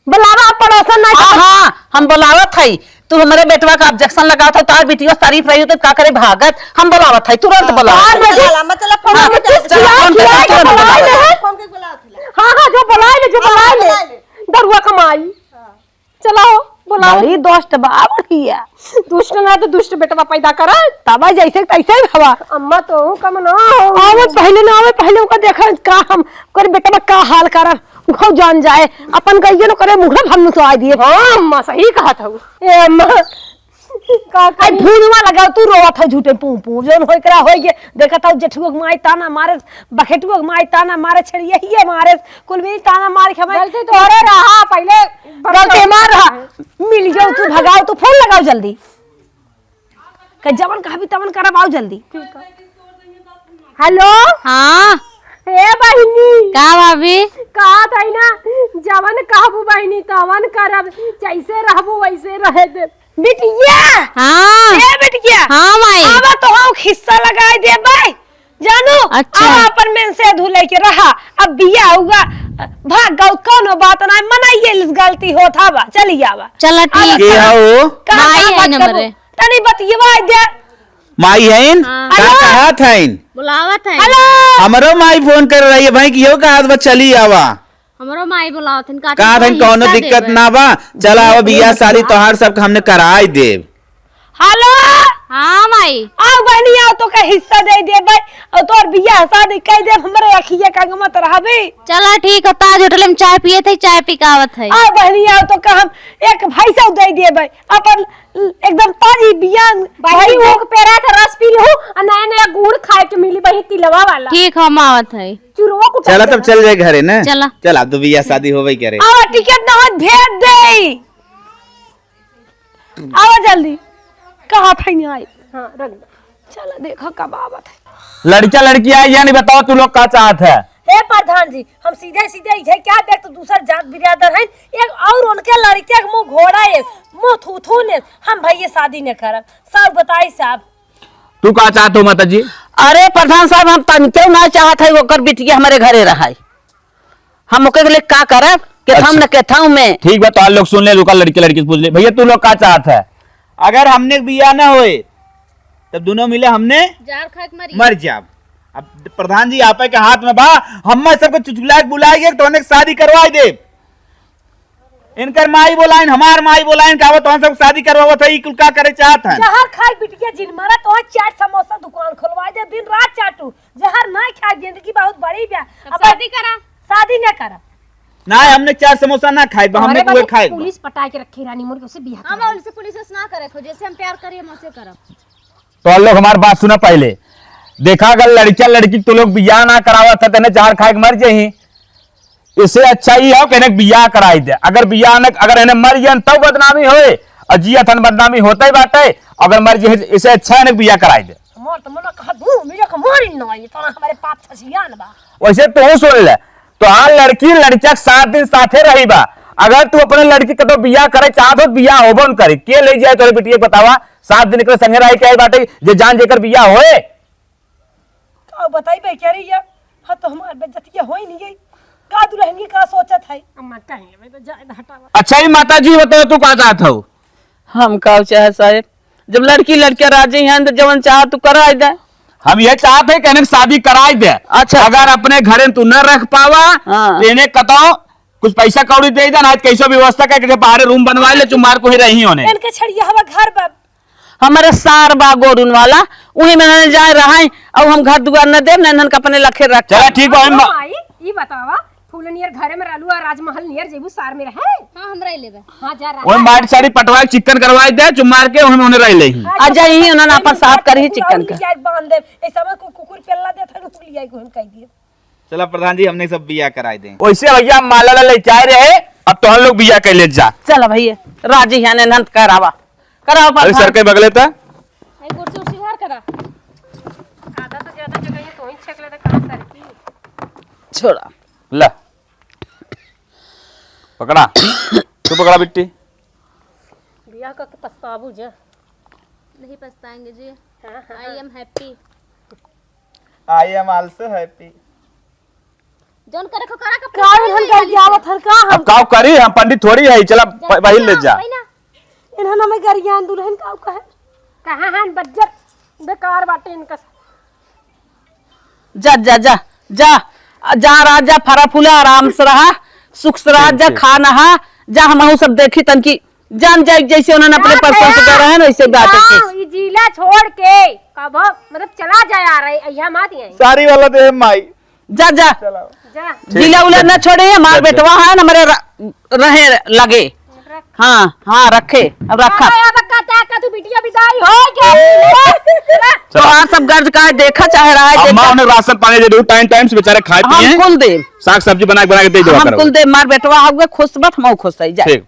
बुलावा पड़ोसन ना। हाँ, हाँ, हम बुलावत हई। तू हमरे बेटवा का ऑब्जेक्शन लगावत हो, तार बिटिया शरीफ रही होत का करे भागत, हम बुलावत हई, तुरंत बुलावत हई। मतलब फोन हाँ, पे चल, चल, चल, फोन पे चल, चल, तुरंत फोन पे बुलावत हई। चल। फोन पे बुलावत हई। हाँ, हाँ, जो बुलाए ले, जो हाँ, बुलाए ले। बुलाए ले। दरुआ कमाई। हाँ। चलाओ, बुलाओ। बड़ी दुष्ट बा, बढ़िया। दुष्ट ना तो दुष्ट बेटवा पैदा करा। तब जैसे तैसे ही हवा। अम्मा तो कम ना हो। आवे पहले ना आवे, पहले ओका देखा का हम, ओकर बेटवा का हाल करब। उहो जान जाए, अपन गइये न करे, मुँह भर नुसवा दिए। हाँ, अम्मा, सही कहत हऊ। ए अम्मा, का आई करी? फूलवा लगाओ, तू रोवत है झूठे पू पू, जौन होई करा होई गे। देखत हौ जेठुआ के माई ताना मारे, बखेटुआ के माई ताना मारे, छेड़िया ही मारे, कुल मिली ताना मार के हमें गलती तोहरे रहा, पहिले गलती हमार रहा। मिल जाओ, तू भगाओ, तू फोन लगाओ जल्दी। के जवन कहबी तवन करब, आओ जल्दी। ठीक है। हेलो। हाँ। ए बहिनी। का भाभी? कहत है ना, जवन कहबू बहिनी तवन करब, जैसे रहबू वैसे रहे दे। बिटिया। हाँ। ए बिटिया। हाँ माई। अब तो हम हिस्सा लगाए देबै। जानू, अच्छा। अब अपन मेन से धुले के रहा। अब बिया हुआ, भाग गौ, कौनो बात ना, मनाइए, इस गलती होत हवा, चली आवा। चला अब ठीक के है। हऊ? का माई का है बात नंबर करबो? है। तनी बतियवा दे। माई हईन? हाँ। का हेलो? कहत हईन? बुलावत है। हेलो। हमरो माई फोन कर रही है भाई कि यो कहत बा चली आवा। हमरो माई बुलावत हन, का कहत हन कौनो दिक्कत ना बा, चला आवा, बियाह शादी तोहार सबके हमने कराई देब। हेलो। हाँ माई। आओ बहनी, आओ, तोके हिस्सा दे देबै, और तोर बियाह शादी कई देब, हमरे अखिया का मत रहबे। चला ठीक है, ताज होटल में चाय पिए थे, चाय पी के आवत है। आओ बहनी, आओ, तोके हम एक भैंसा दे देबै, अपन एकदम ताजी बियान बहिनी, भई मुँह के पेरा के रस पी लहू, आ नया नया गुड़ खाए के मिली बहिनी, तिलवा वाला। ठीक, हम आवत है। चुरवा कुटा चला तब चला। चल जाए घरे ना। चला। चला, अब तो बियाह शादी होबे करे। आवा, टिकट ना होत भेज दे। आवा जल्दी। कहा था नहीं आई। हाँ, रख दे। चला देखा कब आवत है। लड़का लड़की आई या नहीं बताओ, तू लोग का चाहत है? हे प्रधान जी, हम सीधे सीधे इधर क्या देख, तो दूसर जात बिरादर है, एक और उनके लड़के के मुँह घोड़ा है, मुँह थू थू ने, हम भैया शादी न करब। सब बताई साहब। तू का चाहत हो माता जी? अरे प्रधान साहब, हम तनिको ना चाहत है ओकर बिटिया हमरे घरे रहाई। हम ओके ले का करब? केथाऊ अच्छा। न केथाऊ में। ठीक बा, तो आप लोग सुन ले, रुका, लड़के लड़की से पूछ ले। भैया, तू लोग का चाहत है? अगर हमने बियाह ना होए, तब दोनों मिले हमने जहर खा के मरी। मर जाब। अब प्रधान जी, आपे के हाथ में बा, हम सबके चुचुला के बुलाए के, तो उन्हें शादी करवाई देब। इनकर माई बोलाइन, हमार माई बोलाइन, का वो तोहन सब शादी करवावत है, ई कुल का करे चाहत हन? जहर खाई बिटिया जिन मरा, तोहन चाट समोसा दुकान खोलवाई दे, दिन रात चाटू, जहर ना खाई, जिंदगी बहुत बड़ी बा। तब अब शादी करा। शादी ना करा। ना, हमने चाट समोसा ना खाई, हमने तोहरे कुए बदे खाई। पुलिस पटाए के रखी रानी मोर के, उसे बियाह हाँ, करा। मैं उनसे पुलिस उस ना करे खो, जैसे हम प्यार करिए, हम उसे करब। तो लोग हमार बात सुना पहले। देखा, अगर लड़किया लड़की तो लोग बियाह ना करावत है, तो इन्हें जहर खाए के मर जाही। इससे अच्छा ई हो कि इन्हें बियाह कराई दे। अगर बियाह न, अगर इन्हें मर गया तब बदनामी होए, और जिया थन बदनामी होता ही बाटे। अगर मर गए, इससे अच्छा इन्हें बियाह कराई दे। हमार तो मना कहा दू मिले के मारी ना, ये तो हमारे पाप फसियान बा। वैसे तू सुन ले, तो हाँ, लड़की लड़किया के सात दिन साथे रही बा। अगर तू अपने लड़की के तो बियाह करे चाहत हो, बियाह होबो न करे, के ले जाए तोरे बिटिया के बतावा? सात दिन के संगे रहे के आई बाटे, जे जान जेकर बियाह होए। का बताई बे, क्या रही है? हाँ, तो हमार बेइज्जतिया होई नहीं गई। का दुल्हन की का सोचत है? अम्मा, कहीं लेबे तो जाए, हटावा। अच्छा, ये माता जी बताओ, तू का चाहत हो? हम का चाहे साहेब, जब लड़की लड़किया राजी हैं तो जवन चाह तू कराई दे। हम ये चाहत है कि इन्हें शादी कराई दे। अच्छा। अगर अपने घरे तू न रख पावा, हाँ। तो इन्हें कतो कुछ पैसा कौड़ी दे दे, ना तो कैसो व्यवस्था करके बाहरे रूम बनवा ले, चुमार को ही रही होने। इनके छड़िया हवा घर बा। हमारे सार बा गोरुन वाला, उही में इन्हन जाए रहाई, और हम घर दुआर न देब, न इन्हन के अपने लखे रख। चला ठीक बा, हम माई, ई बतावा, फूल नियर घरे में रहलू आ राजमहल नियर जेबू सार में रहे? हाँ, हम रह लेबे। हाँ, जा रहा। ओए माटी साड़ी पटवा के चिकन करवाई दे, चुमार के ओहमे ओने रह लेही। आ जा, यही उन्हन आपन साफ करही चिकन के। लिया के बांध देब, ऐसा में को कुकुर पेल्ला देत है, कुकुर लिया के हम कह दिए। चला प्रधान जी, हमने सब बियाह कराई दें। वैसे भैया माला ला लेके आए रहे, अब तो हम लोग बियाह कर ले जा। चला भैया, राजी है ने नंद करावा, करावा अरे प्रधान। सर के बगले था। आई कुर्सी उर्सी बाहर करा। आधा तो ज्यादा जगह है, तो ही छेक लेते कहाँ सर की। छोड़ा। ला। पकड़ा। तू पकड़ा बिट्टी। बियाह करके पछताबू जा। नहीं पछताएंगे जी। हाँ, हाँ, I am happy। I am also happy। जौन करे को करा, का दुल्हन का जावत हर का हम? अब काव करी, हम पंडित थोड़ी है, चला प-, पहिल ले जा। इन्हन हमें गरियान दुल्हन काव कहे? कहाँ हन बज्जत, बेकार बाटे इनका। जा, जा, जा, जा, जा राजा, फरा फूला, आराम से रहा, सुख से रहा, जा, ठीक है। खा नहा, जा, हमहू सब देखी तन की जान जाए, जैसे उन्होंने अपने परसों से कह रहे हैं ना, वैसे बात है। हाँ, ये जिला छोड़ के कब, मतलब, चला जाए, आ रहे, यहाँ मत यहीं। साड़ी वाला दे माई। जा, जा। चला। जा। जिला उला ना छोड़े, हमार बेटवा है ना, हमारे र-, रहे लगे। हाँ, हाँ, रखे, अब रखा। हाँ, अब का, का, का तू बिटिया काई हो गया? चला। तोहार सब गर्ज का है, देखा चाहे रहा है, अम्मा, देखा। उन्हें राशन पानी दे दो, टाइम टाइम से बेचारे खाए पिए। हम कुल दे। साग सब्जी बना के, बना के दे दो हम करो। कुल दे, मार बेटवा हुए खुश बट, हम खुश है, जा। ठीक।